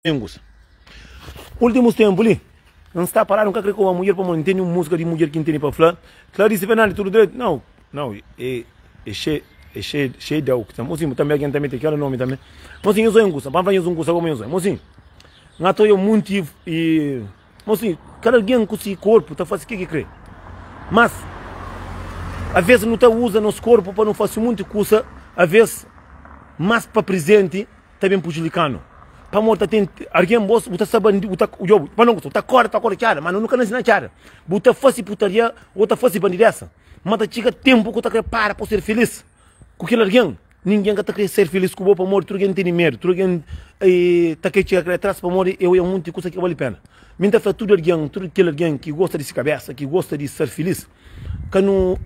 Lengus. Ultimus tempu li, N sta paradu, N ka kre koba mudjer pamodi N tene un musika di mudjer ki N tene pa fla. Clarice Fernandes, tudu dretu? Nau, nau, e e xe e xe xeidau ki ta mosinhu, tanbe algen ta mete kela nomi tanbe. Mosinhu, nhos oia un kusa, pa N fla nhos un kusa gomi nhos oia. Mosinhu, N ata oia munti i mosinhu, kada algen ku si korpu ta fase ke ki kre. Mas, aves nu ta uza nos korpu pa nu fase munti kusa, aves mas pa prizenti. ta ben prejudika-nu. Pamodi ta ten algen bos bu ta sta bandi bu ta djo pa no bu ta kore ta kore txada ma no ka nasi na txada bu ta fasi putaria o ta fasi bandidesa ma ta txiga tenpu ku ta kre para pa ser filis ku kel algen ningen ka ta kre ser filis ku bo pamodi tudu algen tene medu tudu algen ta kre txiga kre atras pamodi e oia munti kusa ki ka bali pena mi nta fla tudu algen tudu kel algen ki gosta di si kabesa ki gosta di ser filis ka nu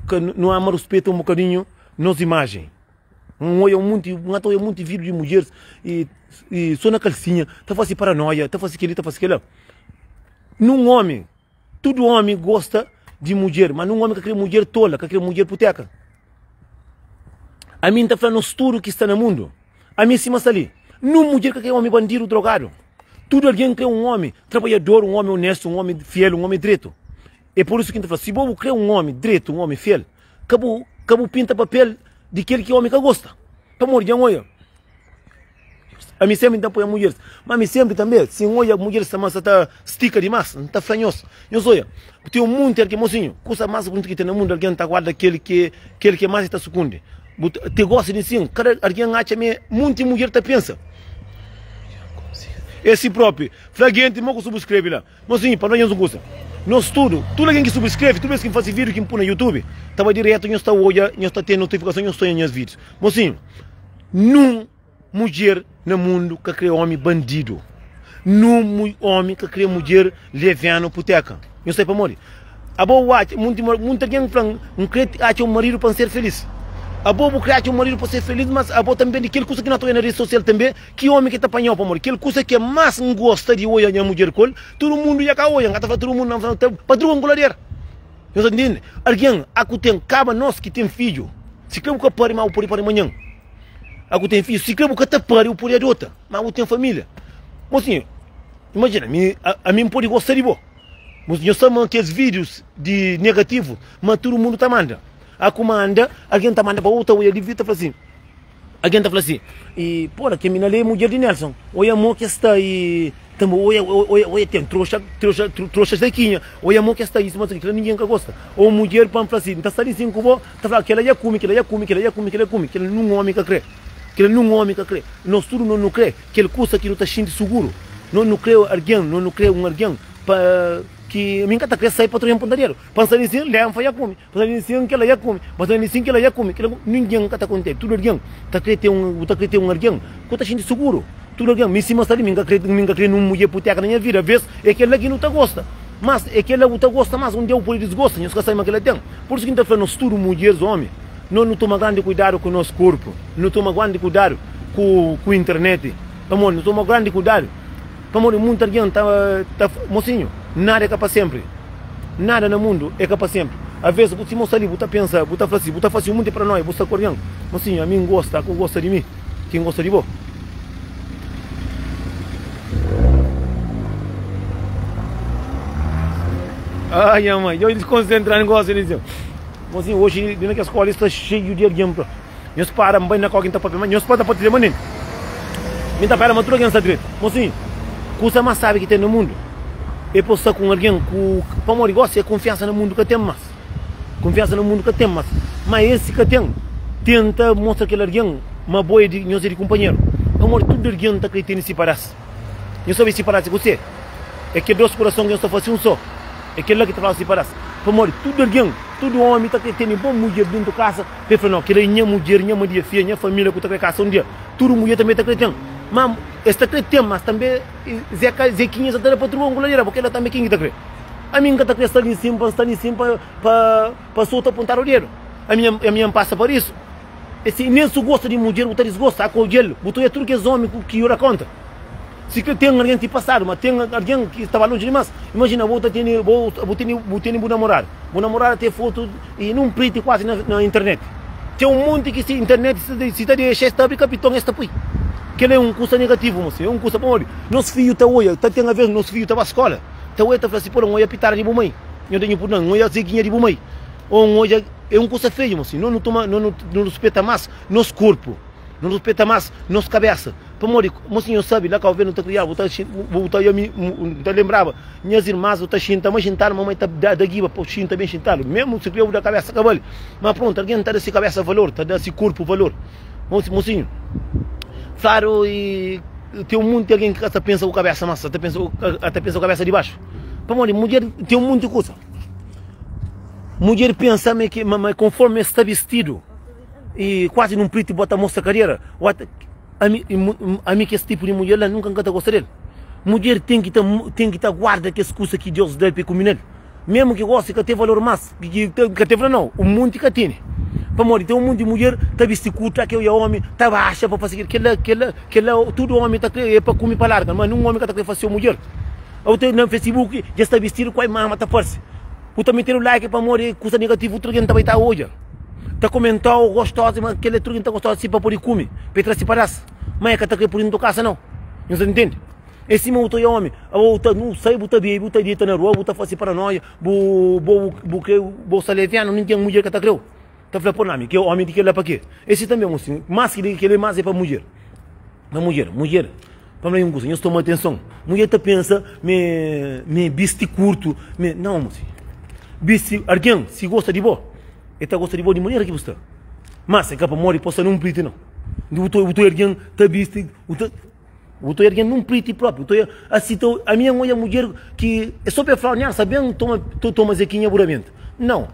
ka nu ama ruspeta un bokadinhu nos imajen. N oia un monti, N ata oia monti vídiu di mudjeris i, i so na kalsinha, ta fase paranoia, ta fase kel-li, ta fase kel-la. Nun ómi, tudu ómi gosta di mudjer, ma nun ómi ka kre mudjer tola, ka kre mudjer puteka. Ami N ta fla nos tudu ki sta na mundu, ami sima sta li, nun mudjer ka kre ómi bandidu, drogadu. Tudu algen kre un ómi trabadjador, un ómi onestu, un ómi fiel, un ómi dretu. É pur isu ki N ta fla, si bo bu kre un ómi dretu, un ómi fiel, Ka bu ka bu pinta papel di kel ki omi ka gosta. Pamodi dja N oia. Ami senpri N ta apoia mudjeris. Ma ami senpri tanbe, si N oia mudjeris ta sa ta stika dimas, N ta fla nhos, nhos oia, ten un monti algen, mosinhu, kusa mas bunitu ki ten na mundu, algen ta guarda kel ki kel ki mas e ta sukundi. Bu ta te gosi di sin, kada algen atxa ma monti mudjer ta pensa é si propi. Fla genti mo ku subskrebe la. Mosinhu, pa fla nhos un kusa, nos tudu, tudu algen ki subskreve, tudu bes ki N fase vídiu ki N pui na YouTube, ta bai diretu, nhos ta odja, nhos ta ten notifikason, nhos ta odja nhas vídius. Mosinhu, nun mudjer na mundu ka kre omi bandidu. Nun omi ka kre mudjer levianu puteka. Nhos sabe pamodi? Abo bu atxa, munti munti algen fla-m, N kre atxa un maridu pa N ser felis. Abo bu kre atxa un maridu pa ser felis, mas abo tanbe di kel kusa ki no ta odja na redi sosial tanbe, Ki omi ki ta panhau pamodi kel kusa ki mas N gosta di oia nha mudjer ku el, tudu mundu dja ka oia, N ka ta fla tudu mundu, N ta fla padruga N kuladera. Nhos ta ntende? Algen a ku ten kaba nos ki ten fidju, si kre bu ka pari ma bu pode pari manhan. A ku ten fidju, si kre bu ka ta pari bu pode adota, ma bu ten familia. Mosinhu, imajina, mi ami N pode gosta di bo, nhos ta ma kes videos di negativu ma tudu mundu ta manda. A ku manda, algen ta manda pa bo, bu ta oia di video ta fla sin. Algen ta fla si, E pora, kel mina li é mudjer di Nelson. Oia mo ki es sta i tanbe oia, oia, oia ten troxa, troxa, troxa Zequinha. Oia mo ki es sta isu, mas kila ningen ka gosta. Ou mudjer pa N fla si, N ta sta li sin ku bo, ta fla, kila dja kume, kila dja kume, kila dja kume, kila dja kume. Kila nun omi ka kre. Kila nun omi ka kre. Nos tudu no nu kre kel kusa ki nu ta xinti suguru. No nu kre algen, no nu kre un algen pa ki ami N ka ta kre sai pa troxa pontaderu. Pa N sta li sin, Lenfa dja kume. Pa ta sin kila ya kume, pa ta sin kila ya kume, kila ningen ka ta kontenti. Tudu algen ta kre ten un, bu ta kre ten un algen ku ta xinti suguru. Tudu algen, mi sima sta li, mi ka kre, mi ka kre nun mudjer puteka na nha vida. Aves é kila ki nu ta gosta, mas é kila bu ta gosta mas un dia bu pudi disgosta, nhos ka sabe ma kila ten. Pur isu ki N ta fla nos tudu mudjeris, omi, no nu toma grandi kuidadu ku nos korpu, nu toma grandi kuidadu ku ku internet, pamodi nu toma grandi kuidadu. Pamodi munti algen ta ta mosinhu, nada é ka pa senpri. Nada na mundu é ka pa senpri. Aves bu sima bu sta li bu ta pensa, bu ta fla si, bu ta fasi un munti paranoia, bu sta ku algen, mosinhu, ami N gosta, ku gosta di mi, ki N gosta di bo. Ai nha mai, dja diskonsentra N gosta di Mosinhu, oxi li na kes skola li sta xeiu di algen pa. Nhos para, N bai na kau ki N ta papia, ma nhos pa ta patilha manenti. Mi ta pera ma tudu algen sta dretu. Mosinhu, kusa más sábi ki ten na mundu é pa bu sta ku un algen ku. Pamodi gósi é kunfiansa na mundu ka ten más. Kunfiansa na mundu ka ten más. Má es si ka ten, tenta mostra kel algen ma bo é di, nhos é di kunpanheru. Pamodi tudu algen ta krê tene si padás. Nhos sabe si padás é kuzê? É kel dos kurason ki nhos ta fase un sô. É kel-la ki ta fladu si padás. Pamodi tudu algen, tudu ómi ta krê tene bon mudjer dentu kasa. Pa el fla, Nau, kel-la é nha mudjer, nha madia fia, nha família ku ta krê kasa un dia. Tudu mudjer tanbê ta krê ten. Má, es ta krê ten, mas tanbê Zé ka, Zekinha sa ta da patrua ku ladera, purkê la tanbê ken ki ta krê? Ami N ka ta krê sta li nsin pa N sta li nsin pa, pa, pa sota pontadu dedu. Ami, ami N pasa pa risu. E si nen su gosta di mudjer, bu ta disgosta, akodje-l, bu ta odja tudu kes omi ku ki yora konta. Si ka ten algen ti pasadu, ma ten algen ki staba lonji dimas. Imajina bo ta tene, bo, bu tene, bu tene bu namoradu. Bu namorada ten fotu i nun priti kuazi na, na internet. Ten un monti ki si internet si ta dexa es ta abri kapiton es ta pui. Kel-la é un kusa negativu, mosi. É un kusa pamodi nos fidju ta oia, ta ten aves nos fidju ta ba skola, ta oia ta fla si, Pô, N oia pitada di bu mai, nho da nhu purdan, N oia zeginha di bu mai. Ô N oia. É un kusa feiu, mosi. Nos nu toma, nos nu ruspeta más nos korpu, nu ruspeta más nos kabésa. Pamodi, mosi, nho sabe, la Kau Verdi nu ta kriaba, bu ta bu ta oia mi, N ta lenbraba nhas irmas, bu ta xinta ma xintadu, mamai ta da giba pa bu xinta ben xintadu, mésmu si kre bu da kabésa ka bali. Ma prontu, algen ta da se kabésa valor, ta da se korpu valor. Mosinhu, fladu i ten un monti algen ki ka sta pensa ku kabésa más, sa ta pensa ta pensa ku kabésa di baxu. Pamodi mudjer ten un monti kuza. Mudjer pensa ma ke ma konformi es sta bistidu i kuazi nun priti bota mostra kadera, ami ami kes tipu di mudjer la nunka N ka ta gosta del. Mudjer ten ki ta ten ki ta guarda kes kusa ki Deus da-l pa e kume nel. Mesmu ki gosi ka ten valor mas, ka ten valor nau, un monti ka tene. Pamodi ten un monti mudjer ta bisti kurtu, ake oia omi ta baxa pa fasi kela, kela, kela, tudu omi ta kre é pa kume pa larga, ma nun omi ka ta kre fasi mudjer. Ou te na facebook dja sta bistidu kuai mama ta parsi. Bu ta metedu like pamodi kusa negativu tudu algen ta bai ta odja. Ta komentau gostosa ma kela tudu algen ta gostosa si pa pudi kume, pa e tra si padas. Ma e ka ta kre pudi ntu kasa nau. Nhos ta ntende? É sima bu ta oia omi, abo bu ta nu sai bu ta bebi, bu ta dita na rua, bu ta fasi paranoia, bu bo bu kre bo sta levianu, ningen mudjer ka ta kreu. Ta fla pô nami, ke omi di kela pa ke? Esi tanbe un sin, mas ki di kela mas é pa mudjer. Pa mudjer, mudjer, pa mla un kusa, nhos toma atenson. Mudjer ta pensa me me bisti kurtu, me nau mosi. Bisti algen si gosta di bo, e ta gosta di bo di manera ki bu sta. Mas é ka pamodi po sta nun priti nau. Bu ta bu ta oia algen ta bisti, bu ta. Bu ta ergen nun priti propi, bu ta oia asi ta ami N oia mudjer ki é so pa e flau nha sa ben toma toma zekinha bu rabenta. Nau,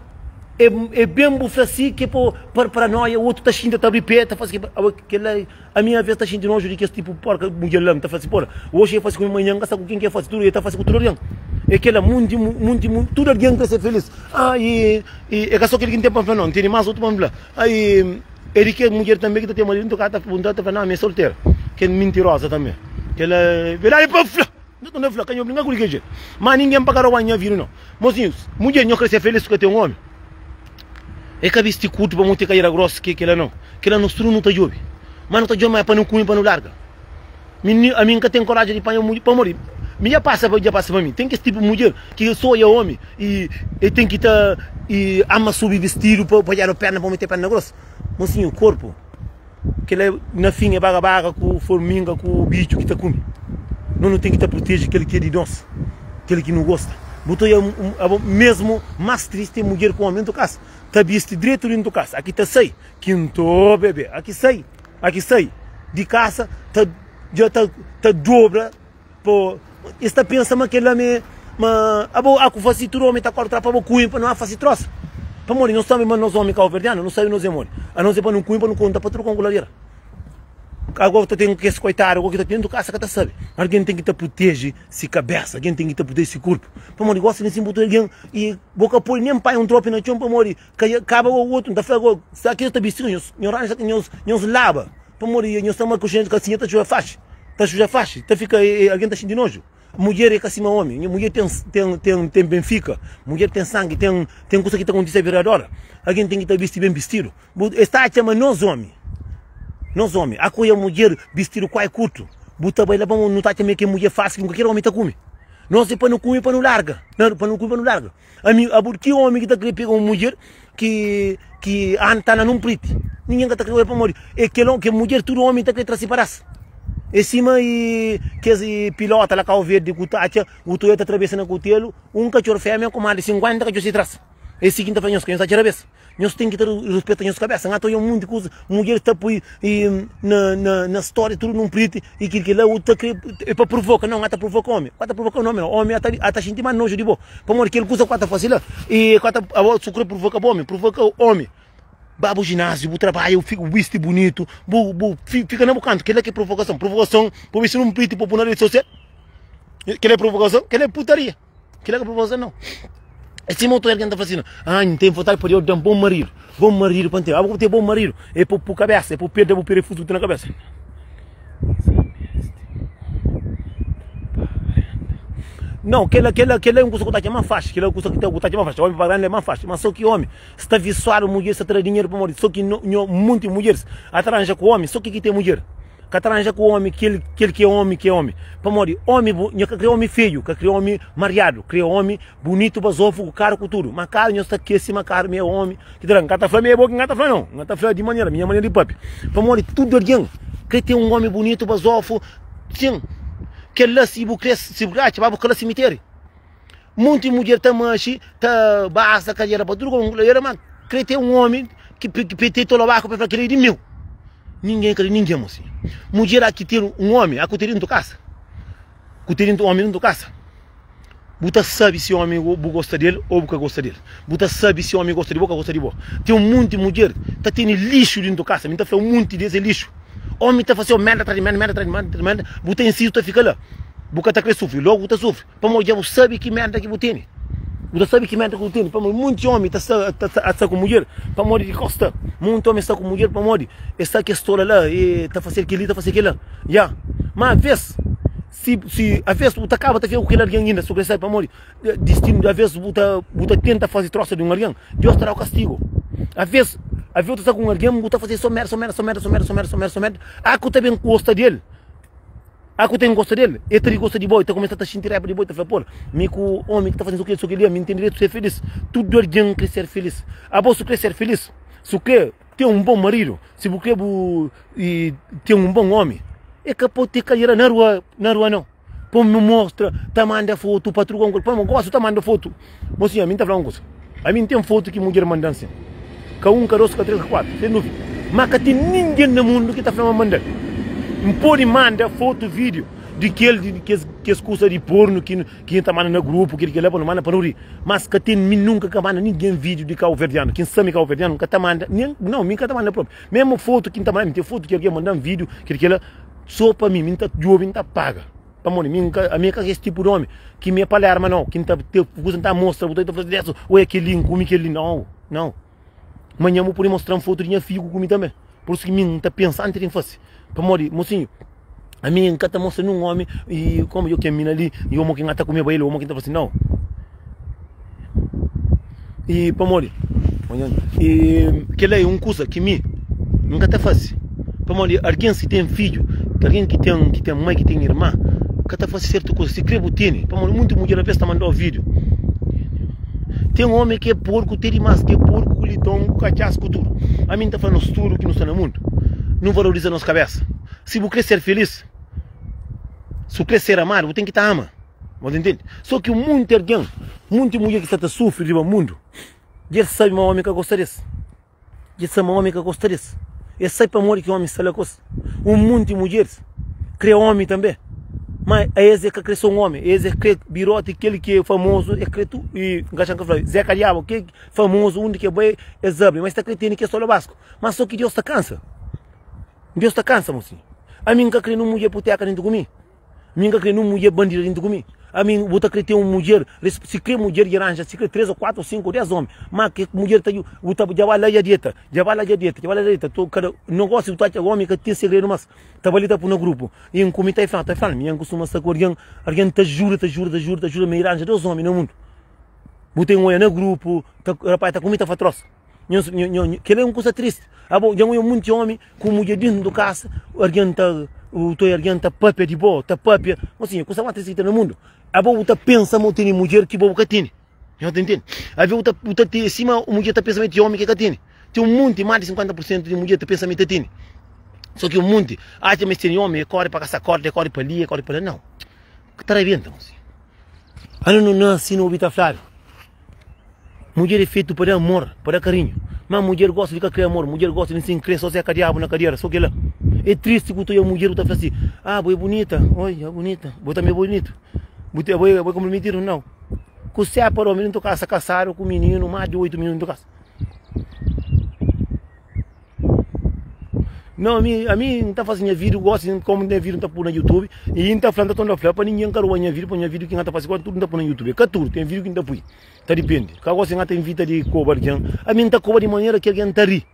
é é ben bu fla si ki po pa paranoia otu ta xinta ta abri pe ta fasi abo kela ami aves ta xinti noju di kes tipu porka mudjer la N ta fla si pora oxi e fasi ku mi manhan N ka sa ku kin ki e fasi tudu e ta fasi ku tudu algen é kela munti munti tudu algen kre ser felis ah i e ka so kel ki N ten pa N fla nau N tene mas otu pa N fla ai. É di kes mudjer tanbe ki ta ten maridu nton ka ta pergunta ta fla na ami é soltera kel mintirosa tanbe kel é verdadi pa fla nton ta fla ka nho brinka ku di kel jetu ma ningen pa ka roba nha vida nau mosinhus mudjer nho kre ser felis ku ka ten omi é ka bisti kurtu pa moti ka era grosu ke kela nau kela nos tudu nu ta djobi ma nu ta djobi ma é pa nu kume pa nu larga mi ami nka ten koraji di panha mudjer pamodi mi dja pasa dja pasa pa mi ten kes tipu mudjer ki so oia omi i e ten ki ta i ama subi bistidu pa pa djadu perna pa mete perna gros mosinhu korpu kila na fin é baga baga ku forminga ku bitxu ki ta kume no nu ten ki ta proteje kel ki é di nos kel ki nu gosta bu ta oia abo mesmu mas tristi é mudjer ku omi dentu kasa ta bisti dretu dentu kasa aki ta sai kinto bebe aki sai aki sai di kasa ta dja ta ta dobra Po es ta pensa ma kel-la me ma abo a ku fasi tudu omi ta korta pa bo kume pa no a fasi trosa. Pamodi nos sabe ma nos omi kauverdianu no sabe nos é modi. A nos é pa no kume pa no konta pa tudu kon ku ladera. Ago ta ten kes koitadu ago ki ta dentu kasa ka ta sabe. Algen ten ki ta proteje si kabesa, algen ten ki ta proteje si korpu. Pamodi gosi li sin bu ta algen i bo ka pode nen panha un tropi na txon pamodi ka kaba go otu. N ta fla go sa ki ta bisti nhos nhos ranja nhos nhos laba. Pamodi nhos ta ma ku kasinha ta txuja faxi, ta xuja faxi, ta fika algen ta xinti noju. Mudjer é ka sima omi, mudjer ten ten ten ten benfika, mudjer ten sangi, ten ten kusa ki ta kontise viradora. Algen ten ki ta bisti ben bistidu. Bu es ta atxa ma nos omi, nos omi, akoia mudjer bistidu kuai kurtu, bu ta bai la pamodi nu ta atxa ma ke mudjer fásil ki kualker omi ta kume. Nos é pa nu kume pa nu larga, pa nu kume pa nu larga. Ami, abo, ki omi ki ta kre pega un mudjer ki ki an ta na nun priti? Ningen ka ta kre oja pamodi e kel ke mudjer tudu omi ta kre tra si padas. E sima i kes i pilota la Kau Verdi ku ta atxa u ta oja ta trabesa na kutelu un katxor femia ku mas di 50 katxor si tras. E si ki N ta fla nhos ka nhos atxa rabesa. Nhos ten ki ta ruspeta nhos kabesa. N ata oja munti kuza, mudjeris ta pui na na na storia tudu nun priti i kil kila u ta kre e pa provoka. Nau, N ata provoka omi. Ku ata provoka omi nau, omi ata ata xinti mas noju di bo. Pamodi kel kuza ku ata fasi la i ku ata abo su kre provoka bo omi, provoka omi. Ba bu jinaziu, bu trabadja, bu fika bu bisti bunitu, bu bu fika na bu kantu. Kila ki provokason. Provokason pa bisti nun priti pa pui na redi sosial? Kila é provokason? Kila é putaria. Kila ka provokason nau. É sima otu algen ta fla assim, ah, N ten vontadi pa Deus da-m bon maridu, bon maridu pa N ten. Abo ku ten bon maridu, é pa bu kabesa, é pa bu perda bu perefuzu ki ten na kabesa. Não, kela, kela, kela é um kusa ku ta atxa más faxi, kela é um kusa ki ta, ku ta atxa más faxi. Omi pa grandi é más faxi, mas só ki omi sta visuadu, mudjer sta tra dinheru pamodi só ki no, nho, munti mudjeris ata ranja ku omi, só ki ki ten mudjer. Ka ta ranja ku omi kel kel ki é omi ki é omi. Pamodi omi bu nha ka kre omi feiu, ka kre omi mariadu, kre omi bunitu, bazofu, ku karu ku tudu. Ma karu nhos ta kesi ma karu mi é omi ki ta da. N ka ta fla mi é bo ki N ka ta fla nau. N ka ta fla di manera, minha manera di papia. Pamodi tudu algen kre ten un omi bunitu, bazofu, sin. Kel la si bu kre si bu atxa ba bu kala simiteriu. Monti mudjer ta maxi, ta basa kadera pa tudu komu era ma kre ten un omi ki pa e te tolobaku pa e fla kel-li é di meu. Ningen ka di ningen mosinhu. Mudjer a ki ten un omi a ku ten dentu kasa, ku ten dentu omi dentu kasa, bu ta sabi si omi bu gosta del o bu ka gosta del. Bu ta sabi si omi gosta di bo o ka gosta di bo. Ten un monti mudjer ta tene lixu dentu kasa, mi ta fla un monti des é lixu. Omi ta fase-u merda tras di merda, merda tras di merda, merda, bu ta insisti bu ta fika la. Bu ka ta kre sufri, logu bu ta sufri. Pamodi dja bu sabe ki merda ki bu tene. Bu ta sabe ki merda ki bu tene. Pamodi munti omi ta sta ta sta ku mudjer pamodi di kosta. Munti omi sta ku mudjer pamodi e sta kes tola la, e ta fase kel-li, ta fase kel-la. Ya. Ma aves, si si aves bu ta kaba ta fika ku kel algen inda, si bu krê sabe pamodi distinu, aves bu ta bu ta tenta fase trosa di un algen, Deus ta da-u kastigu. Aves, aves bu ta sta ku un algen, bu ta fase so merda, so merda, so merda, so merda, so merda, so merda, so merda, a ku ta ben gosta di el. A ku ten gosta del, el ta di gosta di bo, el ta kumesa ta xinti raiba di bo, el ta fla, Por, mi ku omi ki ta faze so kel-li, ami N ten direitu ser filis. Tudu algen krê ser filis. Abo, si bu krê ser filis, si bu krê ten un bon maridu, si bu krê bu ten un bon omi, e ka pode ten kariera na rua, na rua nau. Pa mi mostra, ta manda fotu pa truka un kuza, pa mi gosi ta manda fotu. Mosinhu, ami N ta fla un kuza, ami N ten fotu ki mudjer manda-m sin. Ka un, ka dos, ka tres, ka kuatu, sen duvida. Má ka ten ningen na mundu ki ta fla ma manda-l. N pode manda fotu, vídiu di kel di kes kes kusa di pornu ki ki N ta manda na grupu, kel kel la pa nu manda pa nu ri. Mas ka ten mi nunka ka manda ningen vídiu di kauverdianu. Ki N sa mi kauverdianu, N ka ta manda nen, nau, mi N ka ta manda propi. Memu fotu ki N ta manda, mi ten fotu ki algen manda-m vídiu, kel kel la, so pa mi, mi N ta djobe, N ta paga. Pamodi mi N ka, ami é ka es tipu di omi ki mi é palerma nau, ki N ta ten kusa N ta mostra, bu ta fla dés, oia kel-li, N kume kel-li, nau, nau. Manhan bu pode mostra-m fotu di nha fiju ku kume tanbe. Pur isu ki mi N ta pensa antis di N fase. Pamodi, mosinhu, ami N ka ta mostra ninhun omi i komu dja ken mina li, i omo ki N ta kumeba el, omo ki N ta fase, nau. I pamodi? I kel-la é un kuza ki mi N ka ta fase. Pamodi algen si ten fidju, algen ki ten ki ten mai, ki ten irma, ka ta fase sertu kuza. Si kre bu tene. Pamodi munti mudjer alves ta manda-u vídiu. Ten omi ki é porku te dimás, ki é porku ku liton, ku katxas, ku tudu. Ami N ta fla nos tudu ki nu sta na mundu, nu valoriza nos kabésa. Si bu kre ser filís, si bu kre ser amadu, bu ten ki ta ama. Bo ta intende? So ki munti algen, munti mudjer ki sta ta sufri riba mundu, dja el sabe ma omi ka gosta des. Dja el sabe ma omi ka gosta des. El sabe pamodi ki omi sta la ku es. Un munti mudjeris kre omi tanbe, ma es e ka kre so un omi, es e kre biroti, kel ki e famozu, e kre tudu. I N ka txan ka fla, Zeka Diabu, ke famozu, undi ke bai es abri, ma es ta kre tene kes tolobasku. Ma so ki Deus ta kansa. Deus ta kansa, mosinhu. Ami N ka kre nun mudjer puteka dentu ku mi. Mi N ka kre nun mudjer bandida dentu ku mi. Ami bu ta kre ten un mudjer, si kre mudjer dja ranja, si kre 3 o 4 o 5 o 10 omi, ma ke mudjer ta bu ta dja ba la dja deta, dja ba la dja deta, dja ba la dja deta, to kada nogosi bu ta atxa omi ka ten segredu mas, ta ba li ta pui na grupu, i N kumi ta e fla, ta fla, mi N kustuma sta ku algen, algen ta jura, ta jura, ta jura, ta jura ma i ranja 2 omi na mundu. Bu ten oia na grupu, ta rapaz ta kumi ta fa trosa. Nhos, nho, nho, kel-la é un kusa tristi. Abo, dja N oja munti omi ku mudjer dintu kasa, algen ta, u ta oja algen ta papia di bo, ta papia. Mo sinhor, kusa más tristi ki ten na mundu. Abo bu ta pensa ma bu tene mudjer ki bo bu ka tene. Nho ta intende? Aves bu ta, bu ta te, sima mudjer ta pensa ma el ten omi ki el ka tene. Ten un munti, más di 50 pur sentu di mudjer ta pensa ma el ta tene. So ki un munti atxa ma es tene omi, e kore pa kasa korda, e kore pa li, e kore pa la. Nau. Ta rabenta, mo sinhor. Anu nu nase nu obi ta fladu. Mudjer é fetu pa da amor, pa da karinhu. Má mudjer gosta di ka krê amor, mudjer gosta di sin krê só seka diabu na kadera, só kel-la. É tristi ku ta odja mudjer bu ta fla si, Ah, bo é bunita, oi, é bunita, bo tanbê é bunitu, bu ten, bo é, bo é konprometidu? Nau. Ku sepa di omi dentu kasa, kasadu ku mininu, más di oitu mininu dentu kasa. Nau, ami, ami N ta fase nha vídiu gosi, komu N ten vídiu N ta pui na YouTube, i N ta fla, N ta torna fla pa ningen ka roba nha vídiu, pa nha vídiu ki N ta fase gosi tudu N ta pui na YouTube. Ka tudu, ten vídiu ki N ta pui, ta dipende. Ka gosi N ta invita di koba algen, ami N ta koba di manera ki algen ta ri.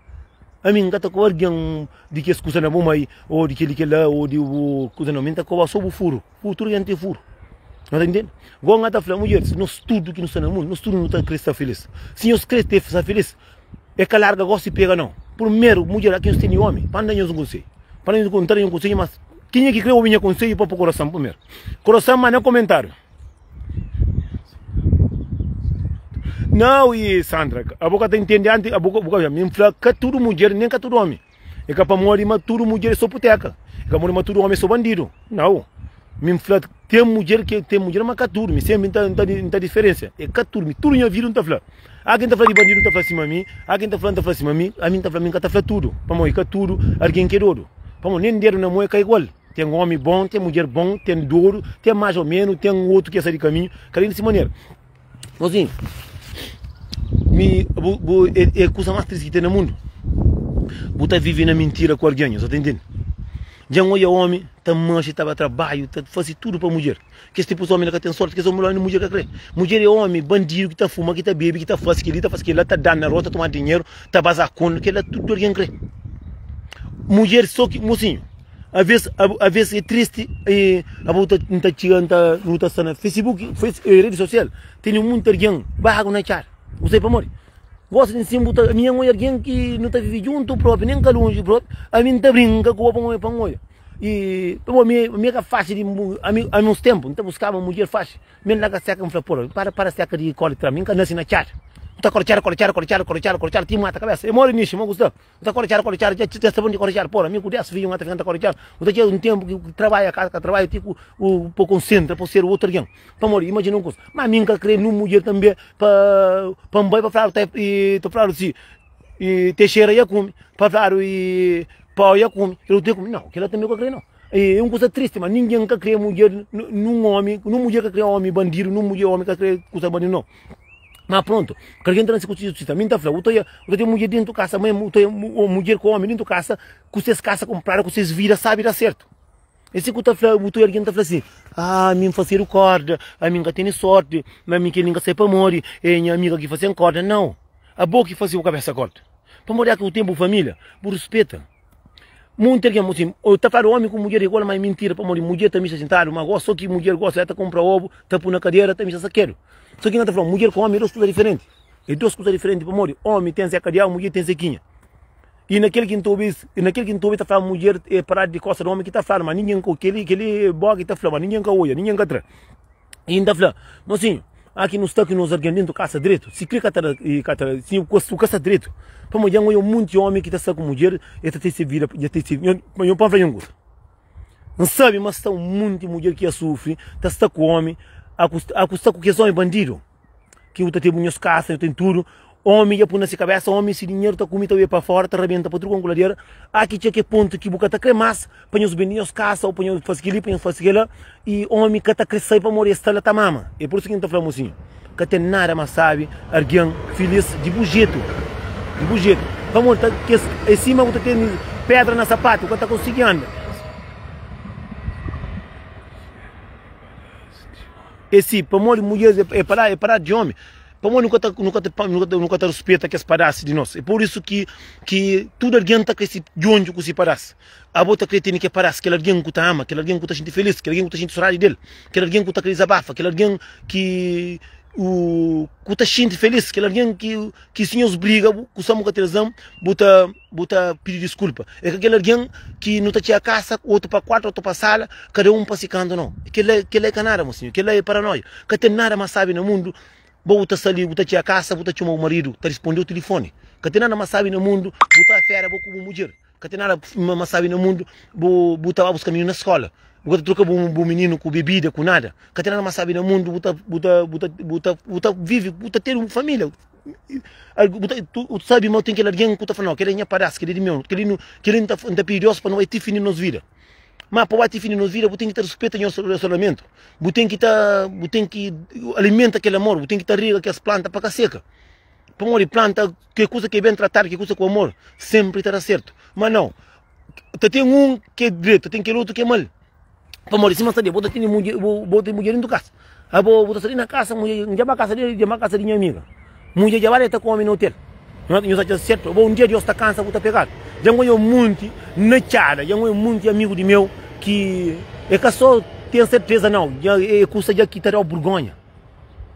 Ami N ka ta koba algen di kes kusa na bu mai, o di kel-li kel-la, o di bu kusa nau, mi N ta koba so bu furu, furu, tudu algen ten furu. N ta intende? Gosi N ta fla, mudjeris, nos tudu ki nu sta na mundu, nos tudu nu ta kre sta filis. Si nhos kre sta filis, É ka larga gosi pega nau. Purmeru, mudjer aki nhos tene omi, pa N da nhos un konsedju. Pa N ta da un konsedju, mas kenha ki kre obi nha konsedju pa pô korason primeru. Korason manda komentáriu. Nau i Sandra, abo ka ta intende anti, abo ka, bu ka, mi N fla ka tudu mudjer nen ka tudu omi. É ka pamodi ma tudu mudjer é so puteka, é ka pamodi ma tudu omi é so bandidu. Nau. Mi N fla ten mudjer ki ten mudjer ma ka tudu. Mi senpri N ta, N ta, N ta diferensia. É ka tudu. Mi tudu nha vida N ta fla. Há ken ta fla di bandidu N ta fla sima mi, há ken ta fla N ta fla sima mi, ami N ta fla mi N ka ta fla tudu. Pamodi ka tudu algen ki é dodu. Pamodi nen dedu na mon é ka igual. Ten omi bon, ten mudjer bon, ten dodu, ten más o menu, ten otu ki é sai di kaminhu. Kada un di si manera. Mozinhu, mi, bu, bu, é, é kusa más tristi ki ten na mundu. Bu ta vive na mintira ku algen, nho sa ta intende? Dja N odja omi ta manxe, ta ba trabadju, ta fase tudu pa mudjer. Kes tipus omi la ka ten sorti, kes omi la mudjer ka kre. Mudjer é omi bandidu ki ta fuma, ki ta bebe, ki ta fase kel-li, ta fase kel-la, ta da na rua, ta toma dinheru, ta baza kondu, kel-la tudu algen kre. Mudjer so ki, mosinhu, aves, aves é tristi, e abo ta, N ta txiga, N ta, nu ta sta na Facebook, redi sosial, tene munti algen bagu na txada. Bu sabe pamodi? Gosi di nsin bu ta, ami N oja algen ki nu ta vive djuntu propi, nen ka lonji propi, ami N ta brinka ku bo pa N pa N oja. I pamodi mi, mi é ka faxi di ami, ami uns tempu N ta buskaba mudjer faxi, mi N larga seka, N fla pora, para, para seka di kori tra, mi N ka nasi na txada. N ta kori txada, kori txada, kori txada, kori txada, kori txada, ti mata kabesa. E mori nixi, mo ku sta. N ta kori txada, kori txada, dja, dja sta bon di kori txada, pora, mi ku des fidju N ta fika N ta kori txada. N ta txega un tempu ki trabadja kasa ka trabadja ti ku u pa konsentra pa ser otu algen. Pamodi, imajina un kusa, ma mi N ka kre nun mudjer tanbe pa, pa N bai pa fladu ta, i ta fladu si, i Teixeira ia kume, pa fladu i Pau ia kume, kel otu ia kume. Nau, kila tanbe ka kre nau. E un kusa tristi, ma ningen ka kre mudjer nun omi, nun mudjer ka kre omi bandidu, nun mudjer omi ka kre kusa bandidu nau. Ma prontu, ka algen ta nase ku justiça. Mi ta fla, u ta u ta ten mudjer dentu kasa, ma u ta mudjer ku omi dentu kasa, ku ses kasa kunpradu, ku ses vida sabi da sertu. E si ku ta fla, bu ta algen ta fla si, ah, mi N fasedu korda, ami N ka tene sorti, ma mi kel-li N ka sai pamodi é nha amiga ki fasen korda. Nau, abo ki fase bu kabesa korda. Pamodi é ki bu ten bu família, bu ruspeta. Monti algen, si, ta fladu omi ku mudjer igual, ma é mintira, pamodi mudjer ta mista sintadu, ma gosi so ki mudjer gosi, el ta kunpra obu, ta pui na kadera, ta mista sakedu. So ki N ta fla, mudjer ku omi é dos kuza diferenti. É dos kuza diferenti, pamodi omi ten se kadiau, mudjer ten se kinha. I na kel ki N ta obi, na kel ki N ta obi ta fla mudjer é paradu di kosta di omi ki ta fladu, ma ningen ka kel kel boka ki ta fla, ma ningen ka odja, ningen ka tra. I N ta fla, Mosinhu, aki nu sta ku nos algen dentu kasa dretu, si kre ka ta da, ka ta da, si ku ka sta dretu, pamodi dja N odja un monti omi ki ta sta ku mudjer, e ta ten se vida, dja ten se, nho, nho pa N fla nho un kusa, N sabe ma sta un monti mudjer ki ya sufri, ta sta ku omi, a ku a ku sta ku kes omi bandidu. Ki bu ta ten bu nhos kasa, nhu ten tudu. Omi dja pui na si kabesa, omi si dinheru ta kumi ta bai pa fora, ta rabenta pa tudu konku ladera. A ki txeka e pontu ki bu ka ta kre mas pa nhos bende nhos kasa ou pa nhos fasi keli, pa nhos fasi kela. I omi ka ta kre sai pamodi e sta la ta mama. E pur isu ki N ta fla mosinhu, ka ten nada mas sabi argen filis di bu jetu, di bu jetu. Pamodi ta kes e sima bu ta ten pedra na sapatu, bu ka ta konsigi anda. É si, pamodi mudjeris é é paradu di omi, pamodi nu ka ta nu ka ta nu ka ta ruspeta kes padás di nos. É pur isu ki ki tudu algen ta kre si djondju ku si padás. Abo ta kre tene ke padás, kel algen ku ta ama, kel algen ku ta xinti felis, kel algen ku ta xinti sodadi del, kel algen ku ta kre dizabafa, kel algen ki u ku ta xinti felis, kel algen ki ki si nhos briga bu ku sa bu ka ten razon bu ta bu ta pidi diskulpa. É ka kel algen ki nu ta txega kasa, otu pa kuartu, otu pa sala, kada un pa si kantu, nau. Kel-la, kel-la é ka nada, mosinhu. Kel-la é paranoia. Ka ten nada más sábi na mundu, bo bu ta sta li, bu ta txega kasa, bu ta txoma bu maridu, ta risponde-u tilifoni. Ka ten nada más sábi na mundu, bu ta afera bo ku bu mudjer. Ka ten nada más sábi na mundu, bu, bu ta ba buska mininu na skóla. Bu ka ta troka bu, bu mininu ku bebida, ku nada. Ka ten nada más sábi na mundu, bu ta, bu ta, bu ta, bu ta, bu ta vive, bu ta ten un família. Bu ta, tu sabe ma ten kel algen ku ta fla, nau, kel-li é nha padás, kel-li é di meu, kel-li nu, kel-li N ta, N ta pidi Deus pa nu bai ti fin di nos vida. Má pa bai ti fin di nos vida, bu ten ki ta ruspeta nhos relasionamentu, bu ten ki ta, bu ten ki alimenta kel amor, bu ten ki ta rega kes planta pa ka seka. Pamodi planta, ke kusa ki é ben tratadu, ke kusa ku amor, sénpri ta da sértu. Má nau, ta ten un ki é dretu, ta ten kel otu ki é mal. Pamodi sima sta di, bo ta tene mudjer, bo, bo ten mudjer dentu kasa. Abo bo ta sta li na kasa, mudjer, N dja ba kasa di, dja ba kasa di nha amiga. Mudjer dja ba la e ta kome na otel. Nho ta atxa sertu? Abo un dia Deus ta kansa bu ta pegadu. Dja N konxe munti na txada, dja N konxe munti amigu di meu ki e ka so ten serteza nau, dja e kusa dja ki ta dau burgonha.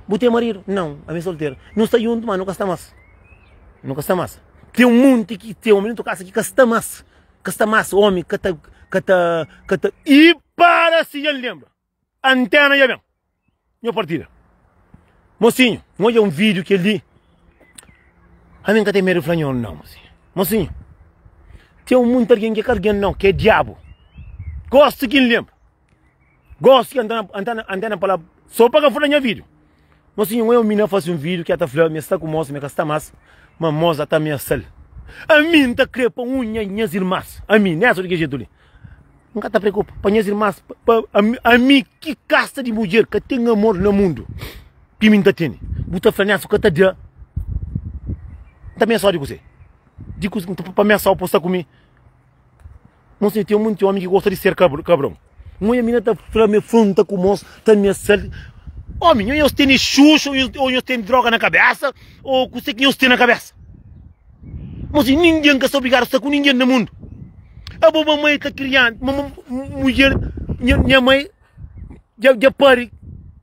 Bu ten maridu? Nau, ami é solteru. Nu sta juntu ma nu ka sta mas. Nu ka sta mas. Ten munti ki ten omi dentu kasa ki ka sta mas. Ka sta mas omi ka ta ka ta ka ta i para si dja N lenbra antena dja ben nho partida mosinhu N odja un video kel li ami N ka ten medu di fla nho nau mosinhu mosinhu ten munti algen ki ka algen nau ki é diabu gosi ki N lenbra Gosi ki antena antena pa la so pa ka fla nha video. Mosinhu un mina fasi un video ki a ta fla mi sta ku mos mi ka sta mas ma mos a ta ameasal. Ami n ta kre pa un nha nhas irmas ami nessa di ke jetu li n ka ta preokupa pa nhas irmas pa ami, ami ki kasta di mudjer ka ten amor na mundu ki mi n ta tene bu ta fla nessa ka ta da n ta ameasau di kuse di kuse pa ameasau pa sta ku mi. Mosinhu, ten munti omi ki gosta di ser kabron. Un omi mina ta fla ma e fronta ku mos, ta amiasa-l. Omi, nho nhos tene xuxa ô nhos tene droga na kabesa ô kuse ki nhos ten na kabesa? Mosinhu, ningen ka sta obrigadu sta ku ningen na mundu. Abo mamai ta kria, mudjer, nha mai dja pari,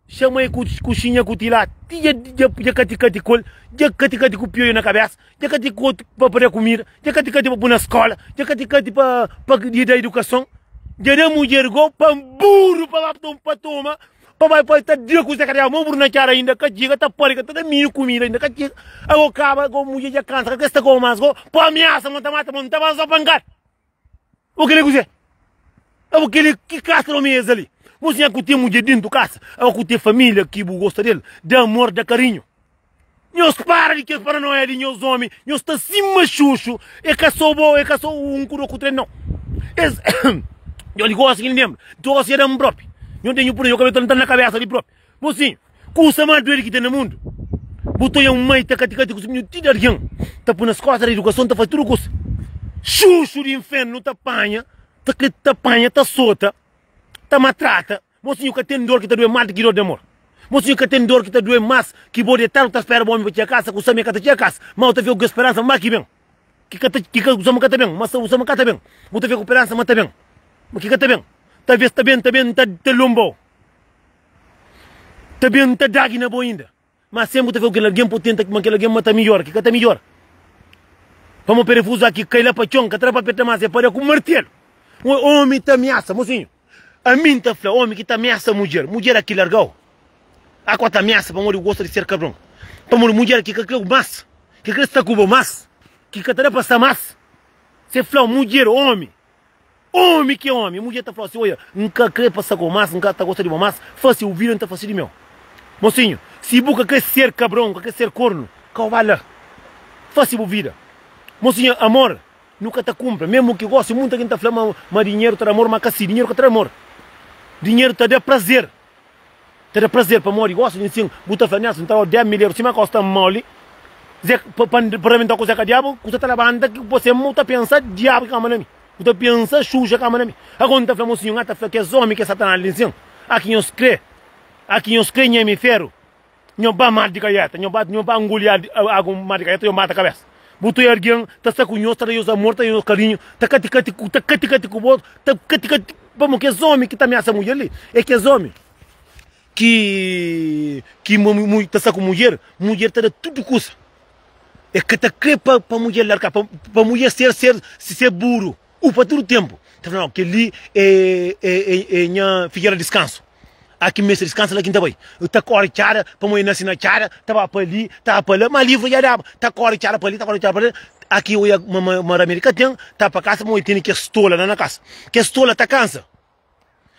xa mai ku xinha ku tila, ti dja kati-kati ku el, dja kati-kati ku pioiu na kabesa. Dja ka ti koti pa pa da kumida, dja ka ti kati pa pui na skola, dja ka ti kati pa pa di da idukason, dja da mudjer go pa buru pa ba pa toma pa bai pa ta da ku zeka diabu, ma buru na txada inda ka txiga ta pari ka ta da mininu kumida inda ka txiga, ago kaba go mudjer dja kansa ka kre sta go mas go pa amiasa ma ta mata ma ta ba so pankada. Bo keli kuzê? Abo keli ki kasa di omi es ali? Bo sinha ku ten mudjer dentu kasa, abo ku ten familia ki bu gosta del, da amor, da karinhu. Nhos para di kes paranoia di nhos omi, nhos sta sima xuxu, e ka so bo, e ka so un ku do ku tren nau. Es Nho di gosi ki N lembra, dosi e da-m propi. Nho ten nhu pudi nho kabesa ta na kabesa di propi. Mosinhu, kusa más duedi ki ten na mundu, bu ta oja un mai ta kati-kati ku si mininu ti di algen ta pui nas kosta di idukason, ta fasi tudu kusa. Xuxu di infernu ta panha, ta kre ta panha, ta sota, ta matrata. Mosinhu, ka ten dor ki ta due más di ki dor di amor. Mosinhu, ka ten dor ki ta due más ki bo detadu ta spera bu omi pa txiga kasa, ku sa mi ka ta txiga kasa, ma bu ta fika ku ke speransa ma ki ben. Ki ka ta, ki ka, ku sa ma ka ta ben, ma sa, ku sa ma ka ta ben. Bu ta fika ku peransa ma ta ben, ma ki ka ta ben. Talves ta ben, ta ben, ta, ta lonba-u. Ta ben ta dagi na bo inda. Ma sen bu ta fla ku kel algen pa tenta ma kel algen ma ta midjora, ki ka ta midjora. Pamo perefuzu aki kai la pa txon, ka ta da pa perta mas, e pa da ku martelu. Un omi ta amiasa, mosinhu. Ami N ta fla, omi ki ta amiasa mudjer, mudjer aki largau. Akua ta amiasa pamodi bu gosta di ser kabron. Pamodi mudjer ki ka kre mas, ki kre sta ku bo mas, ki ka ta da pa sta mas. Se flau mudjer, omi. Omi ki é omi, mudjer ta fla si, Oia, N ka kre pasa ku bo más, N ka ta gosta di bo más, fase bu vida, N ta fase di meu. Mosinhu, si bu ka kre ser kabron, bu ka kre ser kornu, ka bu ba la. Fase bu vida. Mosinhu, amor nu ka ta kunpra, mesmu ki gosi munta kin ta fla ma ma dinheru ta da amor, ma ka si, dinheru ka ta da amor. Dinheru ta da prazer. Ta da prazer pamodi gosi di nsin, bu ta fla, Nelson, N ta dau 10 mil eru, sima kau sta moli, Zé, pa, pa, pa rabentau ku Zé ka diabu, kusa ta labanta ki bo sen, bu ta pensa diabu ki kamba na mi. Bu ta pensa Xuxa kamba na mi. Ago N ta fla mosinhu, N ta fla kes omi ki é satanás li nsin, a ki nhos kre, a ki nhos kre nheme feru, nho ba mar di kaieta, nho ba, nho ba nguli agu mar di kaieta, nho mata kabesa. Bu ta algen ta sta ku nhos, ta da nhos amor, ta da nhos karinhu, ta kati kati ku, ta kati kati ku bo, ta kati kati, pamo kes omi ki ta amiasa mudjer li, é kes omi ki, ki ta sta ku mudjer, mudjer ta da tudu kusa. E ka ta kre pa pa mudjer larga, pa pa mudjer ser ser ser buru u pa tudu tempu. Ta fla, no, kel-li é é é é nha figera di diskansu. A ki meste diskansa la ki N ta bai. Ta kóre txada, pamodi e nase na txada, ta ba pa li, ta ba pa la, ma livru dja daba. Ta kóre txada pa li, ta kóre txada pa la, a ki oia ma ma ma ramedi ka ten, ta pa kasa pamodi tene kes tola la na kasa. Kes tola ta kansa.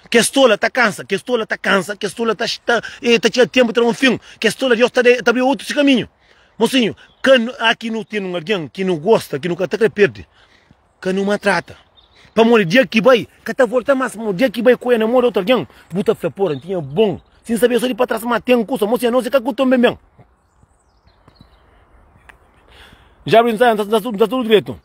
Kes tola ta kansa, kes tola ta kansa, kes tola ta ta e ta txiga tempu ta da un fin. Kes tola Deus ta ta abri otu si kaminhu. Mosinhu, ka nu aki nu ten un algen ki nu gosta, ki nu ka ta kre perde, ka nu maltrata. Pamodi dia ki bai, ka ta volta mas. Pamodi dia ki bai koia na mo di otu algen, bu ta fla, pora, N tinha bon. Si N sabia so di pa tras ma ten kusa. Mosinhu, anos e ka ku ton ben ben. Já abri, nta nta tudu diretu.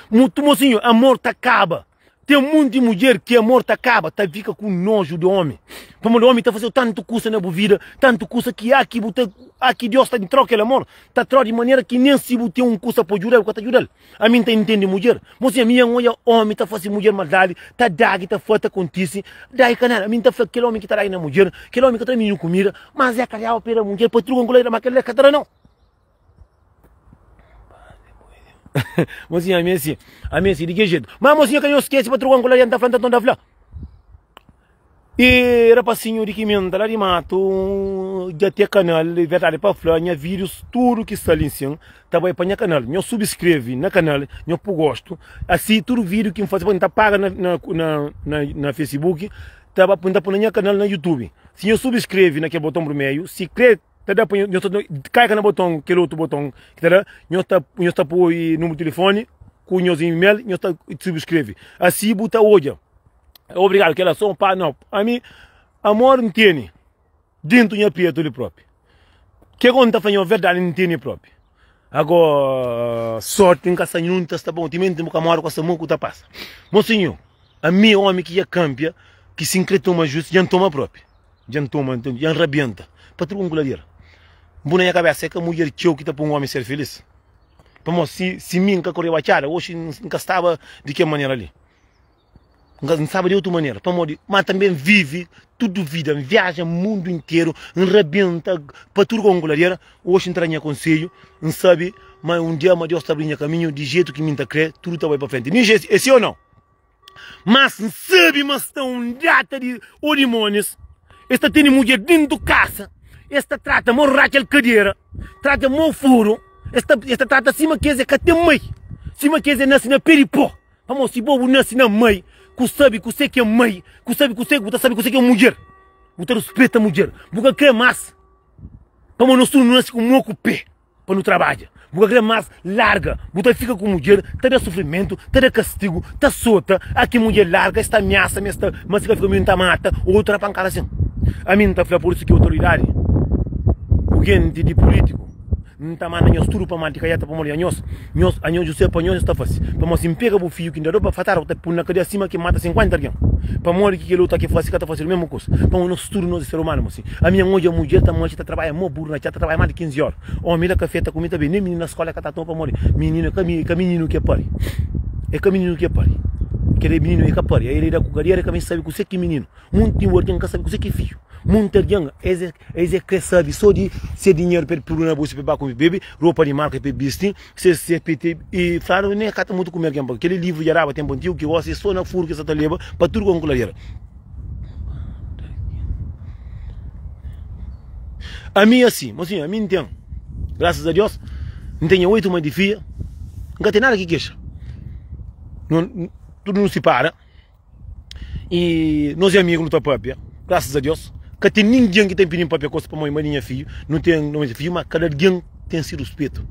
Mutu mosinhu, amor ta kaba. Ten munti mudjer ki amor ta kaba, ta fika ku noju di omi. Pamodi omi ta fazeu tantu kusa na bu vida, tantu kusa ki a ki bu ta, a ki Deus ta trau kel amor, ta trau di manera ki nen si bu ten un kusa pa djudal, bu ka ta djudal. Ami N ta intende mudjer. Mosinha, ami N oja omi ta fasi mudjer maldadi, ta dagi, ta fla, ta kontisi, dagi ka nada. Ami N ta fla kel omi ki ta dagi na mudjer, kel omi ka ta da mininu kumida, mas e ka daba pa e da mudjer pa truka un kula, ma kel la ka ta da nau. Mosinha, ami é si, ami é si, di ki jetu? Ma mosinha ka nhos skese pa troka un kularia, N ta fla, N ta torna fla. E rapasinhu di ki mi N ta la di matu, dja te kanal, e verdadi pa fla, nha videos tudu ki sta li nsin ta bai pa nha kanal. Nhos subskreve na kanal, nhos pu gostu, asi tudu video ki N fase, pa N ta paga na na na na facebook, ta ba N ta pui na nha kanal na youtube. Si nhos subskreve na kel boton burmeju, si kre ta da pa nhos ta kaika na boton kel otu boton ki ta da, nhos ta nhos ta pui numeru di tilifoni ku nhos email, nhos ta subskreve, asi bu ta odja. Obrigado, kela som pa não. Ami amor n tene dentro nha peto li propi. Ke kon ta fla nho verdade n tene propi. Ago sorte n ka sa nhunta sta bom, timenti bu ka mora ku asa mu ku ta passa. Mocinho, ami homi ki dja kampia, ki si n kre toma jus, dja n toma propi. Dja n toma, dja n rabenta. Pa tudu un kuladera. Bu na nha kabesa é ka mudjer txeu ki ta poi un homi ser feliz. Pamodi si si mi n ka koreba txada, oxi n ka staba di kel manera li. N ka staba di otu manera, pamodi ma tanbe N vive tudu vida, N viaja mundu interu, N rabenta pa tudu kau kuladera. Oxi N ta da nha konsedju, N sabe ma un dia ma Deus ta abri nha kaminhu di jetu ki mi N ta kre, tudu ta bai pa frenti. Ninja é si o nau? Mas N sabe ma sta un data di o dimónis, es ta tene mudjer dentu kasa, es ta trata mo ratxa el kadera, trata mo furu, es ta es ta trata sima ki es é ka ten mai, sima ki es é nase na pé di pó. Pamodi si bo bu nase na mai, ku sabe kuse ki é mai, ku sabe kuse, bu ta sabe kuse ki é mudjer. Bu ta ruspeta mudjer. Bu ka kre mas. Pamodi nos tudu nu nase ku mo ku pe pa nu trabadja. Bu ka kre mas, larga. Bu ta fika ku mudjer, ta da sufrimentu, ta da kastigu, ta sota. Aki mudjer larga, es ta amiasa, ma es ta, ma si ka fika mi N ta mata, otu ta da pankada sin. Ami N ta fla pur isu ki otoridadi, ku genti di pulitiku. N ta manda nhos tudu pa mal di kaiata pamodi anhos, nhos, anhos José pa nhos nhos ta fase. Pamodi si N pega bu fidju ki N da-u pa fatadu, bu ta pul na kadia sima ki N mata 50 algen. Pamodi ki kel otu ki fase ka ta fasedu mesmu kusa? Pamodi nos tudu nos é ser umanu, mosi. Ami N odja mudjer ta manxe ta trabadja mo buru na txa ta trabadja mas di 15 ora. Omi la kafé ta kume ta bebe, nen mininu na skola ka ta toma pamodi mininu é ka mininu ki é pari. É ka mininu ki é pari. Kel mininu é ka pari, el é da ku kadia, el ka meste sabe kuse ki mininu. Munti algen ka sabe kuzê ki é fidju. Munti algen, es es é krê sabe sô di se dinheru pa el puru na bolsu pa el ba kume, bebe, ropa di marka pa el bisti, se se pa el te. I fladu nen ka ta mutu kume algen pa kel livru dja daba tenpu antigu ki gosi é sô na furu ki es sa ta leba pa tudu konku ladera. Ami é asi, mosinhu, ami N ten, grasas a Deus, N ten nha oitu mai di fia, N ka ten nada ki kexa. Nu tudu nu sipara. I nos é amigu, nu ta pâpia, grasas a Deus. Ka ten ningen ki ta inpidi-m pâpia ku es pamodi ma di nha fidju. Nu ten nos é fidju, má kada algen ten se ruspetu.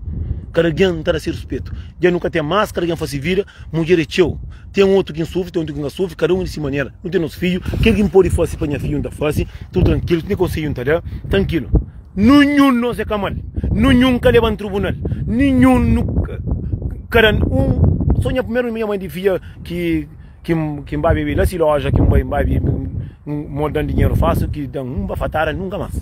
Kada algen ta da se ruspetu. Dja nu ka ten más, kada algen fase vida. Mudjer é txeu. Ten otu ki N sufri, ten otu ki N ka sufri, kada un di se manera. Nu ten nos fidju. Kel ki N pode fase pa nha fidju, N ta fase. Tudu trankilu. Si ten konsedju, N ta da. Trankilu. Ninhun nos é ka mal. Ninhun ka leba-m tribunal. Ninhun nu ka da un. Sô nha primeru nha mãe di fidja ki. Ki N ba bebe la si loja ki N bai N ba bebe N mo dan dinheru fasil ki dan un bafatara nunka mas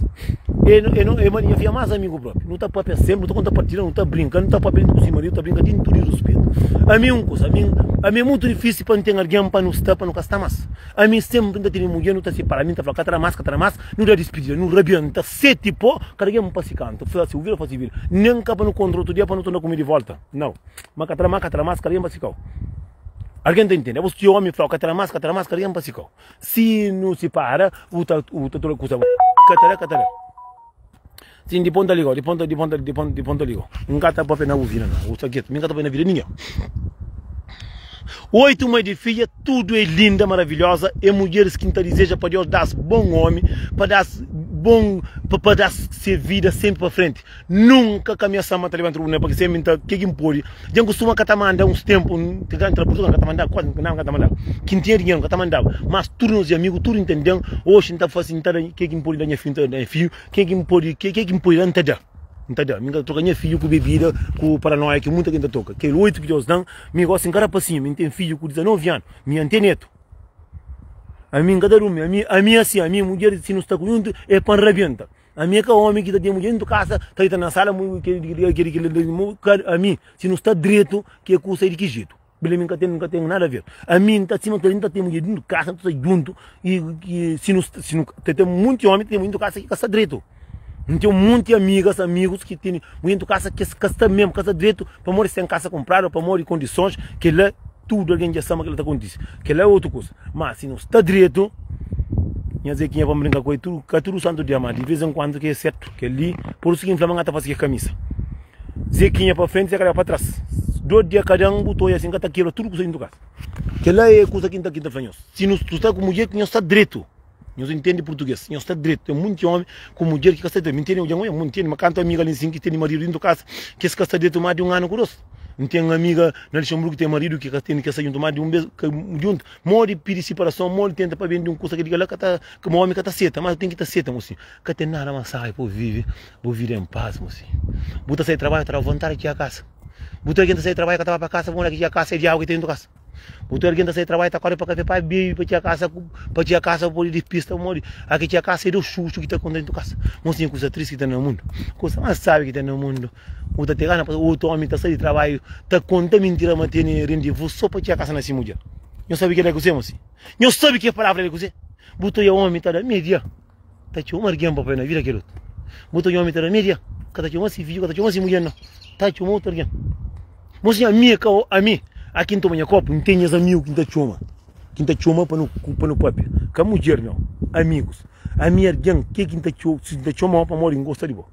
E e no e ma nha fia mas amigu propi nu ta papia senpri nu ta konta partida nu ta brinka nu ta papia dintu ku si maridu ta brinka dintu di ruspetu Ami un kusa ami ami é mutu difisil pa N ten algen pa nu sta pa nu ka sta mas Ami senpri N ta tene mudjer nu ta sipara ami N ta fla ka ta da mas ka ta da mas nu da dispidida nu rabienta seti po kada algen pa si kantu fla si bu vida fla si vida nen ka pa nu kontra otu dia pa nu torna kume di volta nau ma ka ta da mas ka ta da mas kada algen pa si kau. Algen ta intende? Abos ki omi flau ka ta da mas, ka ta da mas, ka algen pa si kau. Si nu sipara, u ta u ta tura kusa ka ta da, ka ta da. Sin di ponta ligau, di ponta di ponta di ponta di ponta ligau. N ka ta papia na bu vida nau, u sta ketu, mi n ka ta papia na vida ningen. Oitu mai di fidja, tudu é linda, maravilhosa, é mudjeris ki N ta dizeja pa Deus das bon omi, pa das bon pa das se vida senpri pa frenti. Nunka ka ameasa ma ta leba-m tribunal pake sempri N ta ke ki N pode. Dja N kustuma ka ta manda uns tempu N ta entra Purtugal N ka ta mandaba kuazi nada N ka ta mandaba. Ki N tinha dinheru N ka ta mandaba. Mas tudu nos amigu tudu ntende-m. Oxi N ta fase N ta da ke ki N pode da nha fidju N ta da nha fidju. Ke ki N pode ke ki N pode da N ta da. N ta da. Mi N ka ta troka nha fidju ku bebida ku paranoia ki munta ken ta troka. Kel oitu ki Deus da-m mi gosi N ka rapasinhu mi N ten fidju ku 19 anu mi N ten netu. Ami N ka ta durmi ami ami asin ami mudjer si nu sta ku juntu e pa N rabenta. Ami é ka omi ki ta ten mudjer dentu kasa, ta dita na sala, ami, si nu sta dretu, ke kusa é di ki jetu? Bíblia mi ka ten, ka ten nada a ver. Ami n ta sima kel, n ta ten mudjer dentu kasa, n ta sta juntu, i si nu, si nu, ta ten munti omi ki ten mudjer dentu kasa ki ka sta dretu. N ten munti amigas, amigus ki tene muintu kasa ki es ka sta mesmu, ka sta dretu pamodi es ten kasa kunpradu ô pamodi kondisons, kel-la tudu algen dja sa ma kel-la ta kontise. Kel-la é otu kuza. Má si nu sta dretu, nha Zekinha pa N brinka ku el tudu, ka tudu santu dia, má di vês en kuandu ki é sertu. Kel-li, pur isu ki N fla ma N ka ta fase kel kamisa. Zekinha pa frenti, Zé Karel pa tras. Dôs dia kada un bu ta odja si N ka ta kebra tudu kuza dintu kasa. Kel-la é kuza ki N ta fla nhos. Si nu sta ku mudjer ki nhos sta dretu. Nhos intende purtuges. Nhos sta dretu. Ten munti omi ku mudjer ki ka sta dretu. Mi ntende, dja N oja, ntende ma kantu amiga li nsin ki tene maridu dintu kasa, ki es ka sta dretu más di un anu ku dos. N ten amiga na Luxemburgu ki ten maridu ki ka tene, ki ka sta djuntu más di un bes, ka djuntu. Modi pidi siparason, modi tenta pa ben di un kusa ki di kel-la ka ta, ma omi ka ta seta. Mas ten ki ta seta, mosinhu. Ka ten nada más sabi pa bu vive bu vida en pas, mosinhu. Bu ta sai trabadju, ta da vontadi di txiga kasa. Bu ta algen ta sai trabadju ka ta ba pa kasa, pamodi ki txiga kasa é diabu ki ten dintu kasa. Otu algen ta sai trabadju ta kore pa kafe pa bebe pa txia kasa pa txia kasa pa pode dipista pamodi aki txia kasa é dos xuxu ki ta konta dentu kasa. Mosinha kusa tristi ki ten na mundu kusa más sabi ki ten na mundu bu ta tega na otu omi ta sai di trabadju ta konta mintira ma tene rendevus so pa txia kasa na si mudjer. Nhos sabi kila é kuse mosinha? Nhos sabi ke palavra la é kuse? Bu ta oia omi ta da media. Ta txoma argen pa pai na vida kel otu. Bu ta odja omi ta da media, ka ta txoma si fidju, ka ta txoma si mudjer nau, ta txoma otu argen. Mo sinhor, ami é ka ami, aki N toma nha kopu, N ten nhas amigu ki N ta txoma, ki N ta txoma pa nu pa nu papia, ka mudjer nau, amigus. Ami argen ke ki N ta txoma, si N ta txomau pamodi N gosta di bo.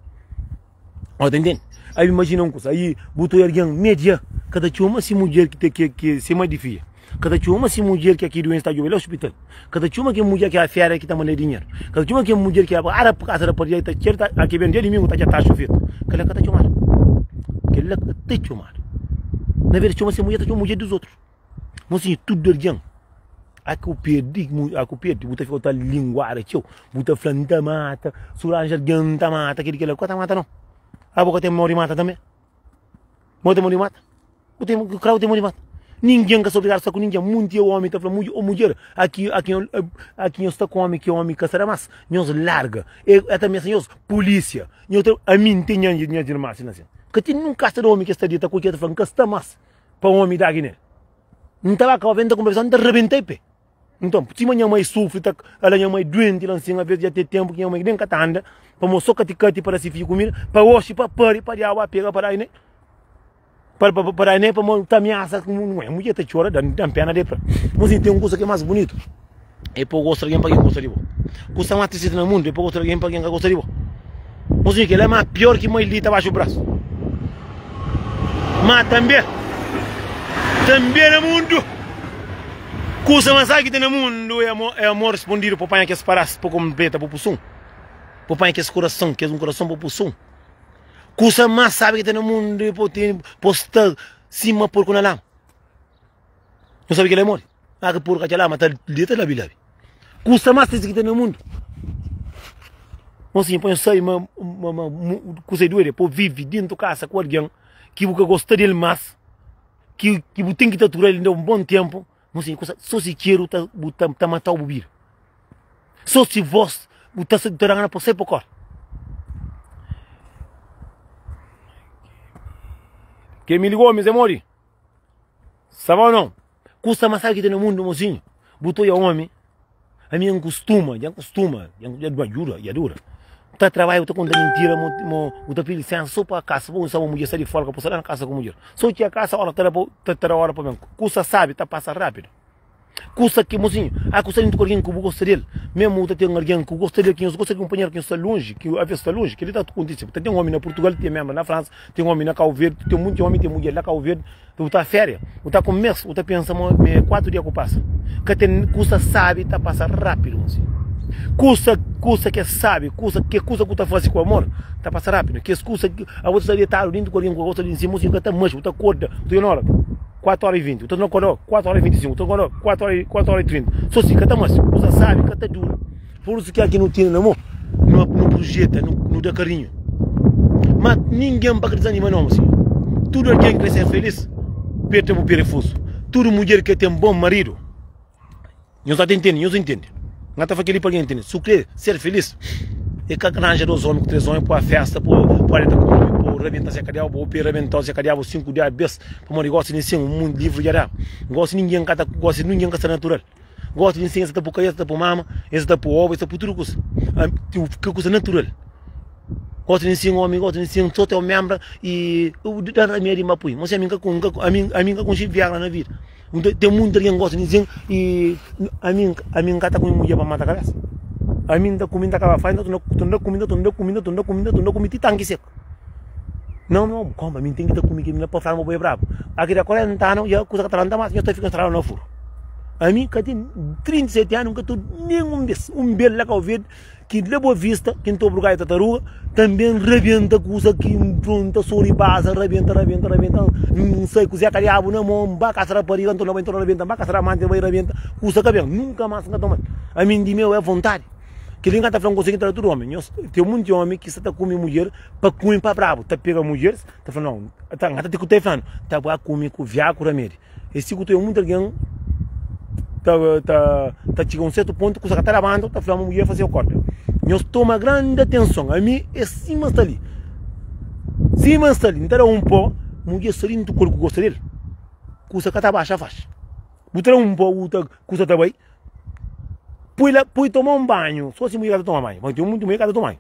Ó, ta intende? Aí imajina un kusa, aí bu ta oja algen media ka ta txoma si mudjer ki ki ki se mai di fia, ka ta txoma si mudjer ki aki duensa ta djobe la ospital, ka ta txoma ke mudjer ki afera ki ta manda dinheru, ka ta txoma ke mudjer ki ara kasa da pardia ta txer ta aki ben dia dimingu ta txa taxu fetu, kela ka ta txomadu, kela ka ta txomadu. Na vez di txoma se mudjer ta txoma mudjer dos otrus. Mosinhu tudu algen a ku perdi a ku perdi bu ta fika ta linguada txeu bu ta fla nta mata su ranja algen nta mata keli kela ka ta mata no abo ka ten modi mata tanbe bo ten modi mata bu ten kra bu ten modi mata ningen ka sta obrigadu sta ku ningen munti omi ta fla o mudjer aki aki aki nhos sta ku omi ki omi ka sta da mas nhos larga e ta mesa nhos polisia nhos ta ami nten nha nha irma si na si ka ten nun kasa di omi ki sta dita ku ki ta fla nka sta mas pa omi da Guiné. N ta ba kau, N ta kunpra N ta rabenta-i pé. Nton, sima nha mai sufri, ta ala nha mai duenti la nsin, aves dja ten tenpu ki nha mai nen ka ta anda, pamodi so kati-kati pa da si fidju kumida, pa oxi, pa pari, pa diabu ba pega pa da Guiné, pa pa pa da Guiné, pamodi ta amiasa ku mudjer ta txora, da-m pena de fla. Mosinhu, ten un kusa ki é más bunitu. É pa bu gosta di algen pa algen gosta di bo. Kusa más tristi na mundu é pa gosta di algen pa algen ka gosta di bo. Mozinho, kel-la é más pior ki mai lita baxu brasu. Má tanbê, tanbê na mundu, kusa más sábi ki ten na mundu é amor, é amor rispondidu pa panha kes padás pa konpleta bu pusun, pa panha kes kurason, kes un kurason pa pusun. Kusa más sábi ki ten na mundu é pa ten, pa sta sima porku na lama. Nu sabe kel-la é modi? Má ki porku ka txalá, ma ta deta labi-labi. Kusa más tristi ki ten na mundu. Mosinhu, pa nho sabe ma, ma, ma kusa é duedu, é pa vive dentu kasa ku algen ki bu ka gosta del más, ki, ki bu ten ki ta atura-l inda un bon tenpu. Mosinhu, kusa, so si txeru ta, bu ta, ta matau bu bida. So si vós bu ta, ta da gana pa sai pa kor. Ke mi ligou, mi é modi? Sabe ou não? Kusa más sabe ki ten na mundu, mozinhu. Bu ta odja omi, ami N kustuma, dja N kustuma, dja dura, dja dura. Bu ta trabadja, bu ta konta mintira, mo bu ta pidi lisensa so pa kasa, pa un sa mudjer sta di folga, pa sta la na kasa ku mudjer. So txiga kasa, ora ta da pa, ta da ora pa ben. Kusa sabi ta pasa rapidu. Kusa ki, mozinhu, a kusa dentu ku algen ku bu gosta del, mesmu bu ta ten algen ku gosta del, ki nhos gosta di kunpanheru, ki nhos sta lonji, ki aves sta lonji, kel-li ta kontise. Ta ten omi na Purtugal, ten menbra na Fransa, ten omi na Kau Verdi, ten munti omi, ten mudjer na Kau Verdi. Bu ta féria, bu ta ku mes, bu ta pensa ma é 4 dia ku pasa. Ka ten kusa sabi ta pasa rápidu, mozinhu. Kusa, kusa ki é sabi, kusa, ke kusa ku ta fase ku amor, ta pasa rápidu. Kes kusa ki abo ta sta detadu dentu ku algen ku ka gosta di nsi, mozinhu ka ta manxi, bu ta korda, bu ta odja na ora. 4 ora y 20, bu ta torna korda 4 ora y 25, bu ta torna korda 4 ora y 4 ora y 30. So si ka ta masi, kusa sabi ka ta dura. Pur isu ki aki nu tene na mo, nu nu projeta, nu nu da karinhu. Ma ningen pa ka dizanima no, mosinhu. Tudu algen ki kre ser felis, perta bu perefusu. Tudu mudjer ki ten bon maridu, Nhos ta intende, nhos intende. N ka ta fla kel-li pa algen intende. Si bu krê ser filís, é ka ranja dos ómi ku três ómi pô fésta, pô pode ta kome, pô rabenta se kadiabu, pô pê rabenta-u se kadiabu sinku dia bês, pamodi gósi di nsin un livru dja da. Gósi ningen ka ta, gósi ningen ka sta natural. Gósi di nsin es ta pô kaia, es ta pô mama, es ta pô obu, es ta pô tudu kusa. Ke kusa natural. Gosi nin sin omi, gosi nin sin so teu membra i da ramedi ma pui. Mosi ami nka ami ami nka kunsi viagra na vida. Ten munti algen gosi nin sin i ami ami nka ta kume mudjer pa mata kabesa. Ami nta kume nta kaba fai nta torna kume nta torna kume nta torna kume nta torna kume ti tanki seku. Não não koma ami nten ki ta kume kel mi pa fla ma bo é brabu. Aki da 40 anu ya kusa ka ta lanta mas nhos ta fika nstradu na furu. Ami ka ten 37 anu nka ta nen un bes un bel la Kau Verdi. Ki la Boa Vista, ki N ta obrigadu tataruga, tanbe N rabenta kusa ki N pronta sori baza, rabenta, rabenta, rabenta, N sai ku Zé Kadiabu na mon, N ba kasa rapariga, N torna bai, N torna rabenta, N ba kasa ramanti, N bai rabenta, kusa ka ben, nunka mas N ka toma-l. Ami di meu é vontadi. Kel-li N ka ta fla, N konsigi tra tudu omi. Nhos, ten munti omi ki sa ta kume mudjer pa kume pa brabu, ta pega mudjeris, ta fla, nau, N ta ti ku ta fla-nu, ta ba kume ku viagra ku ramedi. E si ku ta muita algen ta ta ta txiga un sertu pontu kusa ka ta labanta ta fla ma mudjer fase korda. Nhos toma grandi atenson ami é sima sta li sima sta li nta da un po mudjer sta dintu kol ku gosta del kusa ka ta baxa faxi bu ta da un po bu ta kusa ta bai pui la pui toma un banhu so si mudjer ka ta toma banhu ten munti mudjer ka ta toma banhu.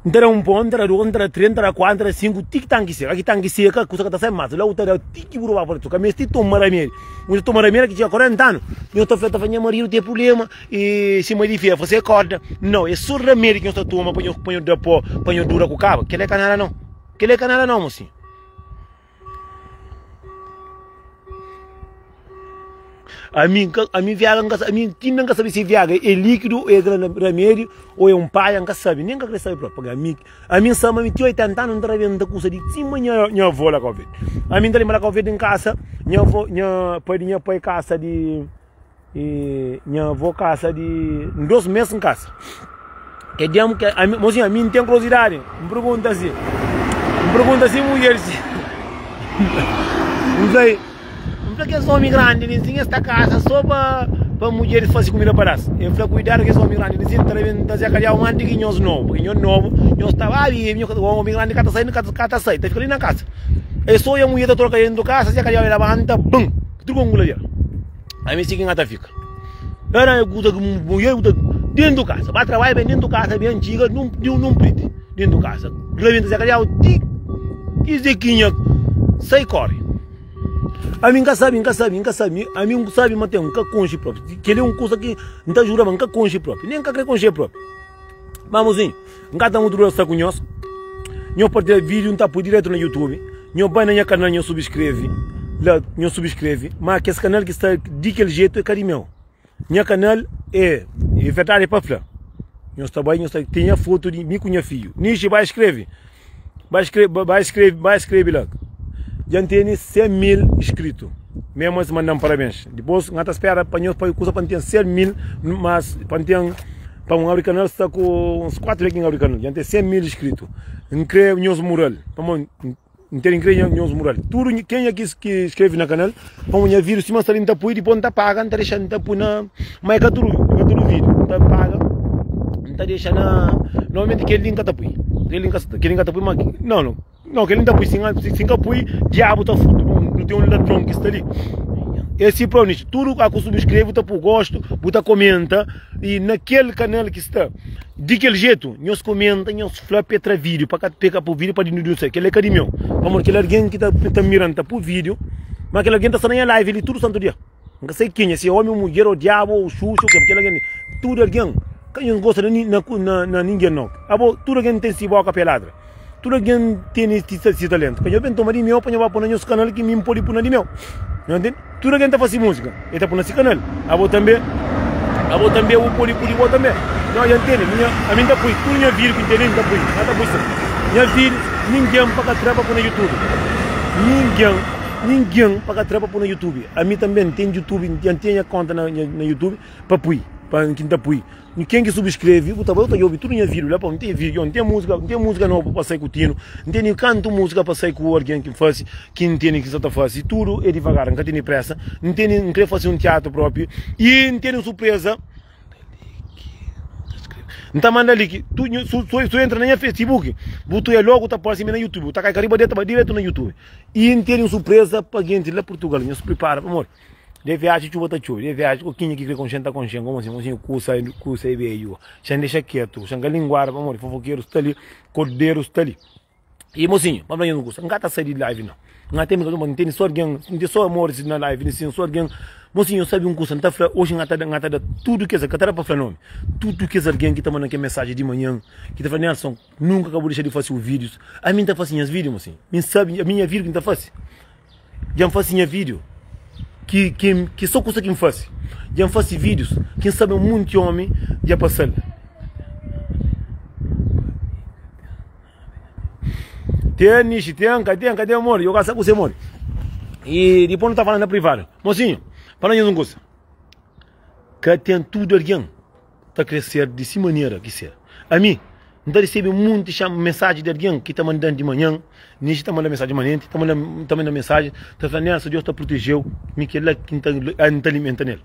N ta da un pon, N ta da dos, N ta da tres, N ta da kuatru, N ta da sinku, ti ki tanki seka. Ki tanki seka, kusa ka ta sai mas. La bu ta da ti ki bu roba pa tu ka meste toma ramedi. Bu ta toma ramedi ki txiga 40 anu. Nho ta fla, ta fla, nha maridu ten prublema, i si mai di fia fase korda. Nau, é so ramedi ki nho ta toma pa nho, pa nho da po, pa nho dura ku kaba. Kela é ka nada nau. Kela é ka nada nau, mosinhu. Ami nka, ami viaga nka sabe, ami tinda nka sabe si viaga é líkidu ou é ramedi ou é un paia, nka sabe, nen nka kre sabe propi, pabia ami, ami nsa ma mi ti 80 anu nta rabenta kusa di sima nha nha avó la Kau Verdi. Ami nta lenbra la Kau Verdi nkasa, nha avó, nha pai di nha pai kasa di. E nha avó kasa di N dos mes N kasa. Ke dia ke ami, mosinhu ami N ten kuriosidadi, N pergunta si, N pergunta si mudjer si, N fla, N fla kes omi grandi li nsin es ta kasa so pa pa mudjeris fasi kumida pa das. El fla kuidadu kes omi grandi li nsin ta rebenta Zé Kadiau ma anti ki nhos nobu, purki nhos nobu nhos ta ba bibi, nhos ka ta omi grandi ka ta sai ka ta sai ta fika li na kasa. E so oja mudjer ta troka dentu kasa, Zé Kadiau e labanta, bum, tudu kongula dja. Ami si ki nga ta fika. Era kusa ki mulher ku ta dentu kasa, ba trabalha ben dentu kasa, ben txiga num num priti dentu kasa. Rabenta se kadiau ti ki Zequinha sai kori. Ami nka sabi, nka sabi, nka sabi, ami nka sabi ma ten, nka konxe propi. Keli un kusa ki nta jura ma nka konxe propi, nen nka kre konxe propi. Ma mozinho, nka ta mutu dura sta ku nhos. Nho partilha vídeo nta pui direto na YouTube. Nho bai na nha canal nho subscreve la nho subscreve. Ma kes canal ki sta di kel jeito é ka di meu. Nha canal é é verdade pa fla. Nho sta bai nho sta tem nha foto di mi ku nha fidju. Nixi bai escreve. Bai escreve bai escreve bai escreve la. Dja N tene 100 mil inscrito. Mesmo es mandan parabéns. Dipôs N ta spera pa nhos pa kusa pa N ten 100 mil mas pa N ten pa N abri kanal sta ku uns 4 mês ki N abri kanal. Dja N ten 100 mil inscrito. N kre nhos mural pamodi N ten N kre nhos mural. Tudu kenha ki ki skreve na kanal pamodi nha vídeo sima sta li N ta pui dipôs N ta paga N ta dexa N ta pui na ma é ka tudu é ka tudu vídeo N ta paga N ta dexa na normalmenti kel li N ka ta pui kel li kel li N ka ta pui ma não não. Não, kel-li N ta pui sin, si N ka pui, diabu ta furta. Bom, nu ten un ladron ki sta li. É si propi, Nietzsche. Tudu ka ku subskreve, bu ta pui gostu, bu ta komenta. I na kel kanal ki sta di kel jetu, nhos komenta, nhos fla pa e tra vídiu, pa ka pa e ka pui vídiu pa di nu sai. Kel-li é ka di meu. Pamodi kel algen ki ta ta mira-m ta pui vídiu, ma kel algen ta sta na nha live li tudu santu dia. N ka sai kenha, si é omi ou mudjer, ou diabu, ou xuxa, ou ke, kel algen li. Tudu algen, ka nhos gosta na na na ningen nau. Abo, tudu algen ten si boka pa e ladra. Tudu algen tene si talentu. Ka nho ben toma di meu pa nho ba pô na nhos kanal ki mi N pode pô na di meu. Nho ntende? Tudu algen ta fase múzika, e ta pô na si kanal. Abo tanbe, abo tanbe bu pode pô di bo tanbe. Nho dja ntende? Mi nha, ami N ta pui tudu nha vídiu ki N tene, N ta pui. N ka ta pui sin. Nha vídiu, ningen pa ka tra pa pô na YouTube. Ningen, ningen pa ka tra pa pô na YouTube. Ami tanbe N ten YouTube, N ten nha konta na na YouTube pa pui, pa ki N ta pui. N ken ki subscreve bu ta bai bu ta obi tudu nha video la pa N ten video N ten musica N ten musica nobu pa sai ku Tino N tene kantu musica pa sai ku algen ki fasi ki N tene ki sa ta fasi tudu e divagar N ka tene presa N tene N kre fasi un teatro propi i N tene un surpresa N ta manda link tu su su entra na nha facebook bu ta oia logu ta parsi mi na youtube bu ta kai ka riba del ta bai diretu na youtube i N tene un surpresa pa genti la Portugal nhos pripara pamodi. De viaji txuba ta txubi, de viaji ku kenha ki kre konxe-m ta konxe-m, komo si, mosinhu kusa kusa é bedju, xa-m dexa ketu, xa-m ka linguada pamodi fofokeru sta li, korderu sta li. I mosinhu, pa fla nhos un kusa, N ka ta sai di live nau, N ka ten N tene so algen, N ten so amoris na live li sin, so algen, mosinhu sabi un kusa, N ta fla oji N ka ta N ka ta da tudu kes, ka ta da pa fla nomi, tudu kes algen ki ta manda-m kel mensaji di manhan, ki ta fla Nelson, nunka ka bu dexa di fase bu vídius, ami N ta fase nhas vídiu mosinhu, mi N sabi, ami nha vídiu ki N ta fase. Dja N fase nha vídiu ki, ki, ki so kusa ki N fase. Dja N fase vídius ki N sabe un munti ómi dja pasa-l. Ten nixi, ten, ka ten, ka ten amor. Eu ka sa kuse amor. E dipôs nu ta fala na privadu. Mosinhu, fala nhos un kusa. Ka ten tudu algen. ta kre ser di si manera ki ser. Ami, N ta resebe munti mensaji di algen ki ta manda-m di manhan, Nixi ta manda mensaji manenti, ta manda ta manda mensaji, ta fla, Nelson, Deus ta proteje-u, mi kel-la ki N ta N ta alimenta nel.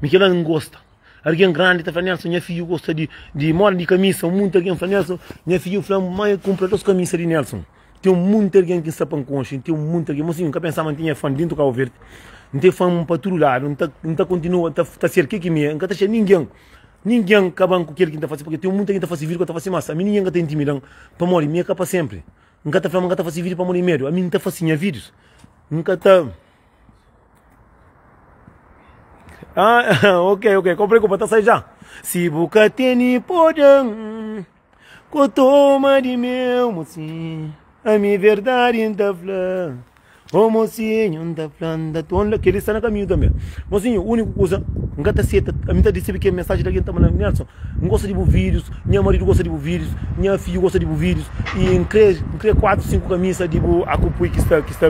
Mi kel-la N gosta. Algen grandi ta fla, Nelson, nha fidju gosta di di moda di kamisa. Munti algen fla, Nelson, nha fidju fla-m ma el kunpra dos kamisa di Nelson. Ten munti algen ki N sta pa N konxe, ten munti algen. Mosinhu, N ka pensa ma N tinha fã dintu Kabu Verdi. N ten fã pa tudu ladu. N ta, N ta kontinua ta, ta ser ke ki mi é. N ka ta txa ningen, ningen kaba-m ku kel ki N ta fase, purki ten munti algen ta fase vídiu ka ta fase más. Ami ningen ka ta intimida-m, pamodi mi é ka pa senpri. N ka ta fla ma N ka ta fase vídiu pamodi medu. Ami N ta fase nha vídius. N ka ta. Ah, ok, ok, ka bu preokupa, ta sai já. Si bu ka tene poder. Ko toma di meu mosinhu Ami verdadi N ta fla Oh mosinhu N ta fla N ta torna Kel-li sta na kaminhu tanbe Mosinhu, úniku kuza N ka ta seta Ami N ta resebe kel mensaji di algen ta manda-m Nelson, N gosta di bu vídius Nha maridu gosta di bu vídius Nha fidju gosta di bu vídius I N kre N kre 4, 5 kamisa di bu akupui ki sta ki sta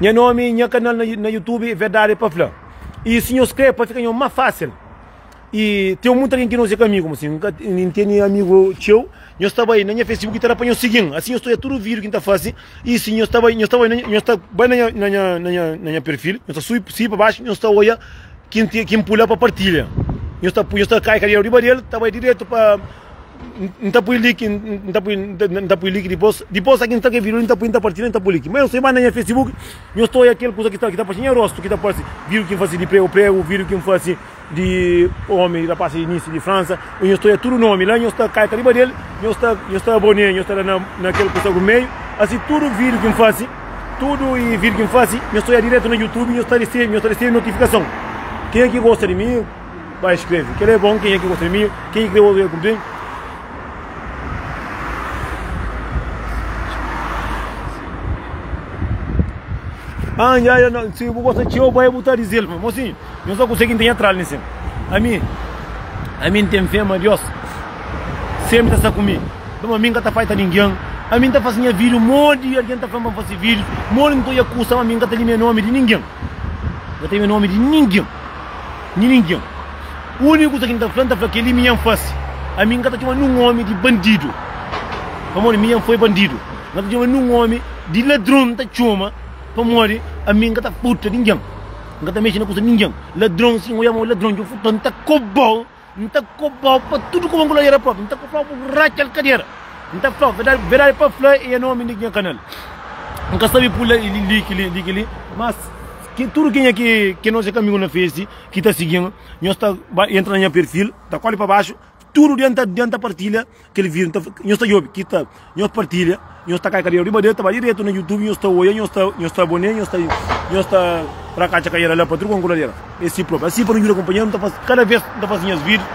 Nha nomi, nha kanal na na YouTube é Verdadi pa Fla I si nhos kre pa fika nho más fásil I ten muita algen ki nos é ka amigu, si N ka N tene amigu txeu, nhos ta bai na nha Facebook ta da pa nhos sigi-m, asi nhos ta odja tudu vídiu ki N ta fase, i si nhos ta bai, nhos ta bai na nhos ta bai na nha na nha na nha na nha perfil, nhos ta subi subi pa baxu, nhos ta odja ki N ten ki N pula pa partilha, nhos ta pui nhos ta kai kadera riba del, ta bai diretu pa N ta pui link, N ta pui N ta pui link dipôs, dipôs ki N sta ke vídiu li N ta pui N ta partilha N ta pui link, ma nhos ta bai na nha Facebook, nhos ta odja kel kuza ki ta ki ta parse nha rostu, ki ta parse vídiu ki N fase di pregu pregu, vídiu ki N fase. di omi rapaz di Nice di Fransa i nhos ta oia tudu nomi la nhos ta kaika riba del nhos ta nhos ta abone nhos ta da na na kel kusa ku meiu asi tudu video ki N fasi tudu i video ki N fasi nhos ta oia diretu na youtube nhos ta resebe nhos ta resebe notifikason kenha ki gosta di mi bai skreve kel é bon kenha ki gosta di mi kenha ki kre oia ku mi. Ah, ya, ya, não, se bu gosta txeu, bai bu ta dizel, mocinho. Nhos ta kuse ki N ten atral ni sin. Ami, ami N ten fé ma Dios senpri ta sta ku mi. Pamodi mi N ka ta faita ningen. Ami N ta fase nha vídiu modi algen ta fla-m pa N fase vídiu, modi N ta oia kusa, ma mi N ka ta limia nomi di ningen. N ka ta limia nomi di ningen, di ningen. Úniku kusa ki N ta fla, N ta fla kel-li mi N fase. Ami N ka ta txoma nun ómi di bandidu, pamodi mi N foi bandidu. N ka ta txoma nun ómi di ladron, N ta txoma pamodi ami N ka ta furta ningen. N ka ta mexe na kusa di ningen. Ladron, si N oja ma ladron dja furta, N ta kobau, N ta kobau pa tudu kuma ku ladera propi. N ta kobau pa bu ratxa-l kadera. N ta fla-u verdadi, verdadi pa fla e nomi di nha kanal. N ka sabe pula li, ki li, li, ki li, mas ki tudu kenha ki ki nos é ka amigu na Face ki ta sigi-m, nhos ta ba entra na nha perfil, ta kole pa baxu, tudu dia N ta dia N ta partilha. Kel vídiu ta nhos ta djobe ki ta nhos partilha, nhos ta kai kadera riba del, ta bai diretu na YouTube, nhos ta oia, nhos ta nhos ta abone, nhos ta nhos ta rakatxa kadera la pa tudu konku ladera. É si propi. Asi pa nu djuda kunpanheru, nu ta fasi kada vez nu ta fasi nhas vídiu.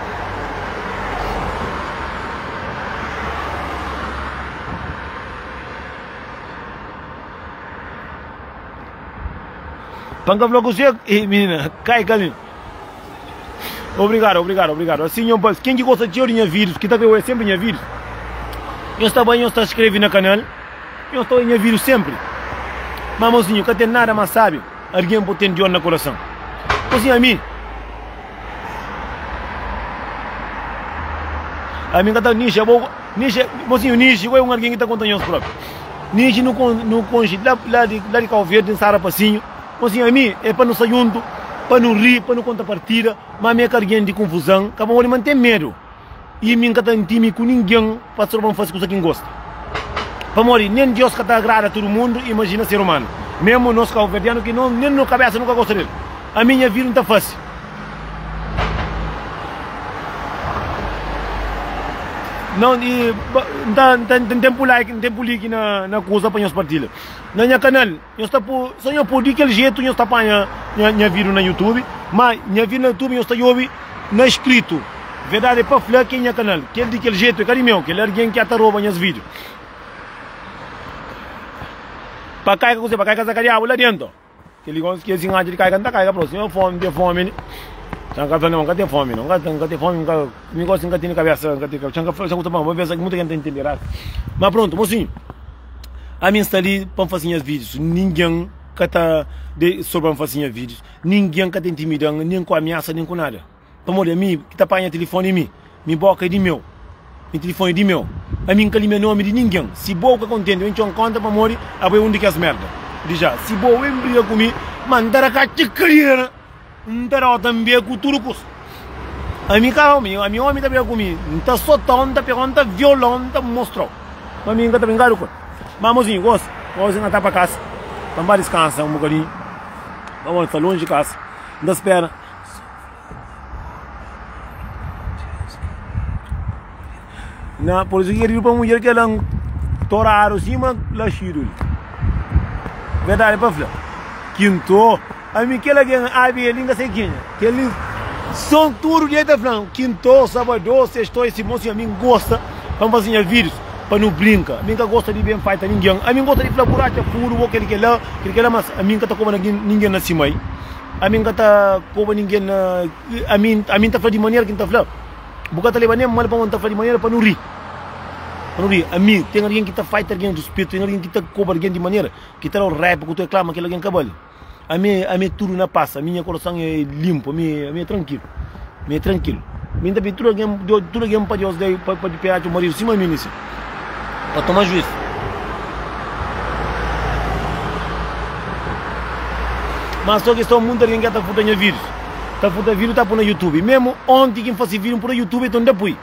Pa N ka fla kuzê, eh minina, kai kaminhu. Obrigado, obrigado, obrigado. Assim, nho, quem que gosta txeu de nha vídeos, que ta kre oia sempre nha vídeos, nhos ta bai, nhos ta inscreve na canal, nhos ta oia nha vídeo sempre. Mas, mozinho, ka tem nada mais sábio, alguém pode ter dor na coração. Mozinho, a mim, a mim ka ta, Nishi, abo, Nishi, mozinho, Nishi, é um alguém que ta conta nhos próprio. Nishi no, no conche lá, lá de, lá de Cabo Verde, em Sara Passinho. Mosinhu, ami é pa nu sta djuntu, pa nu ri, pa nu konta partida, má ami é ka algen di konfuzan, ka pamodi ma N ten medu i mi N ka ta ntimi ku ningen pa stroba-m fase kusa ki N gosta. Pamodi nen Deus ka ta agrada tudu mundu, imajina ser umanu. Mesmu nos kabuverdianu ki no nen no kabesa nu ka gosta del. Ami nha vida N ta fase. Não, e N ta N ten pu like, N ten pu like na na kuza pa nhos partilha. Na nha kanal, nhos ta pu, só nho pu di kel jetu nhos ta panha nha nha vídeo na YouTube, ma nha vídeo na YouTube nhos ta djobe na skritu. Verdadi é pa fla ki é nha kanal, kel di kel jetu é ka di meu, kel algen ki ata roba nhas vídeo. Pa kai ka kuzê, pa kai ka zakariabu la dentu. Kel li gosi ki si N atxa di kai ka N ta kai ka prosi. Nha fomi, N ten fomi li. Txan ka fla, Nau, N ka ten fomi nau. N ka ten fomi, N ka, mi gosi N ka tene kabesa, N ka ten kabesa. Txan ka fla, txan ku ta fla, ma muta ken ta intende eradu. Ma prontu, mosinhu, ami N sta li pa N fasi nhas vídius. Ningen ka ta de sobra N fasi nha vídius. Ningen ka ta intimida-m, nen ku amiasa, nen ku nada. Pamodi ami ki ta panha tilifoni mi, mi boka é di meu, mi tilifoni é di meu. Ami N ka limia nomi di ningen. Si bo ka kontenti, ben txon konta pamodi abo é un di kes merda di ja. Si bo ben briga ku mi, ma N ta da katxi kadera, N ta dau tanbe ku tudu kusa. Ami ka omi, ami omi ta briga ku mi, N ta sotau, N ta pegau, N ta violau, N ta mostrau ma mi N ka ta brinkadu ku el. Ma mozinhu, gosi, gosi N ta pa kasa pa N ba diskansa un bokadinhu, pamodi N sta lonji kasa, N ta spera. Na por isu ki keridu pa mudjer kel la toradu sima laxidu li. Verdadi pa fla. Kinto, ami kel algen abi el inga sai kenha. Kel li son tudu dia ta fla kinto, sabado, sexto esi mosi ami ngosta pa nfasi nha videos pa nu brinka. Ami nka gosta di ben faita ningen. Ami ngosta di fla buraca furu bo kel kela, kel kela mas ami nka ta koba ningen na si mai. Ami N ka ta koba ningen na Ami ami N ta fla di manera ki N ta fla Bu ka ta leba nen mal pamodi N ta fla di manera pa nu ri Pa nu ri Ami ten algen ki ta faita algen rispitu Ten algen ki ta koba algen di manera ki ta da-u raiba ku tu e klama kel algen ka bali Ami ami é tudu na pas Ami nha korason é linpu Ami ami é trankilu Mi é trankilu Mi N ta pidi tudu algen tudu algen pa Deus da-i pa pa atxa un maridu sima mi li si Pa toma juiz. Mas só questão muita alguém que tá futa nha vídeos. Tá futa vídeo tá pôr na YouTube. Mesmo ontem que fazer vídeo por YouTube então depois.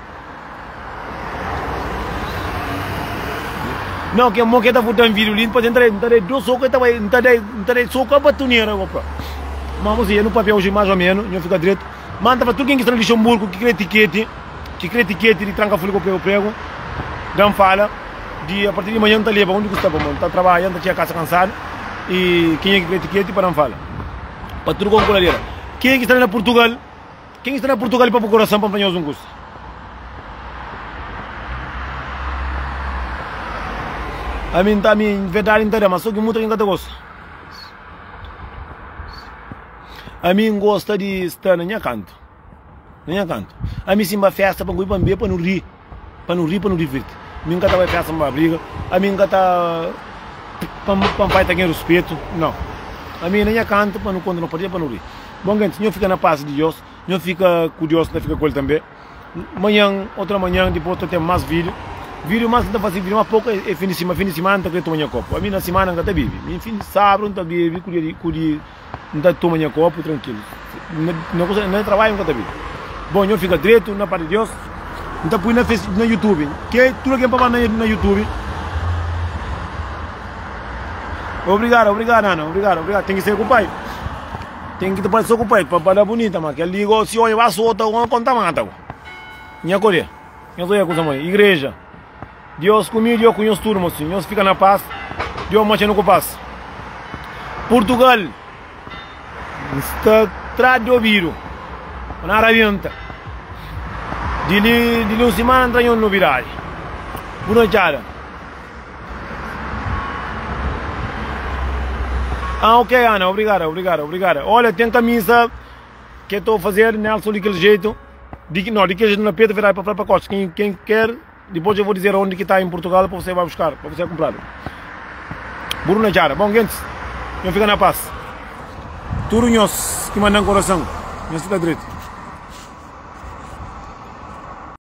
Não, que mo que tá futa vídeo ali, pode entrar, entrar dois soco, tá vai, entrar, entrar soco a batuneira, opa. Mas você no papel hoje mais ou menos, não fica direito. Manda para tudo quem que está no Luxemburgo que crê etiquete. Ki kre tiketi di tranka fuli ku pregu pregu Dan fala di a partir di manhan N ta leba undi ku sta pamodi N ta trabadja N ta txiga kasa kansadu i kenha ki kre tiketi pa Dan fala pa tudu konkuladera Kenha ki sta na Purtugal Kenha ki sta na Purtugal pa bu korason pa N fla nhos un kusa. Ami N ta ami verdadi N ta da ma so ki muta ki N ka ta gosta Ami N gosta di sta na nha kantu. Na nha kantu. Ami si N ba festa pa N kumi pa N bebe pa nu ri pa nu ri pa nu divirti. Mi N ka ta bai festa pa N ba briga. Ami N ka ta pa N pa N faita ken ruspetu. Nau. Ami na nha kantu pa nu konta no partida pa nu ri. Bon gentis, nho fika na pas di Dios. Nho fika ku Dios, N ta fika ku el tanbe. Manhan, otra manhan, dipos ta ten mas video. Video mas N ta fasi video mas poku é fin di simana. Fin di simana N ta kre toma nha kopu. Ami na simana N ka ta bibi. Mi fin di sabru N ta bibi ku dia di ku di. N ta toma nha kopu trankilu. Na kusa, na trabadju N ka ta bibi. Bon, nho fika dretu na pas di Deus. N ta pui na face, na YouTube. Ke tudu algen pa ba na, na YouTube. Obrigado, obrigado, Ana. Obrigado, obrigado. Tem ki ser ku pai. Tem ki ta pode ser ku pai. Pa, pa da bonita, ma kel li go, si omi ba sota, go konta mata go. Nha kode. Nha zoia kusa moi. Igreja. Dios ku mi, Dios ku nhos tudu, mosinhu. Nhos fika na pas. Dios mostra nu ku pas. Purtugal N sta tras di obidu. Pa na rabenta. Di li, di li un simana N tra nhos nobidadi. Bu notxada. Ah, ok, Ana. Obrigada, obrigada, obrigada. Olha, ten kamisa ke to fazer Nelson di kel jeito. Di, no, di kel jeito na peto, verdade, pa fla pa costa. Quem, quem quer Depois eu vou dizer onde que tá em Portugal para você vai buscar, para você comprar. Burro na jara. Bom, gente, não fica na paz. Tudo nós que mandam coração, nós fica direito.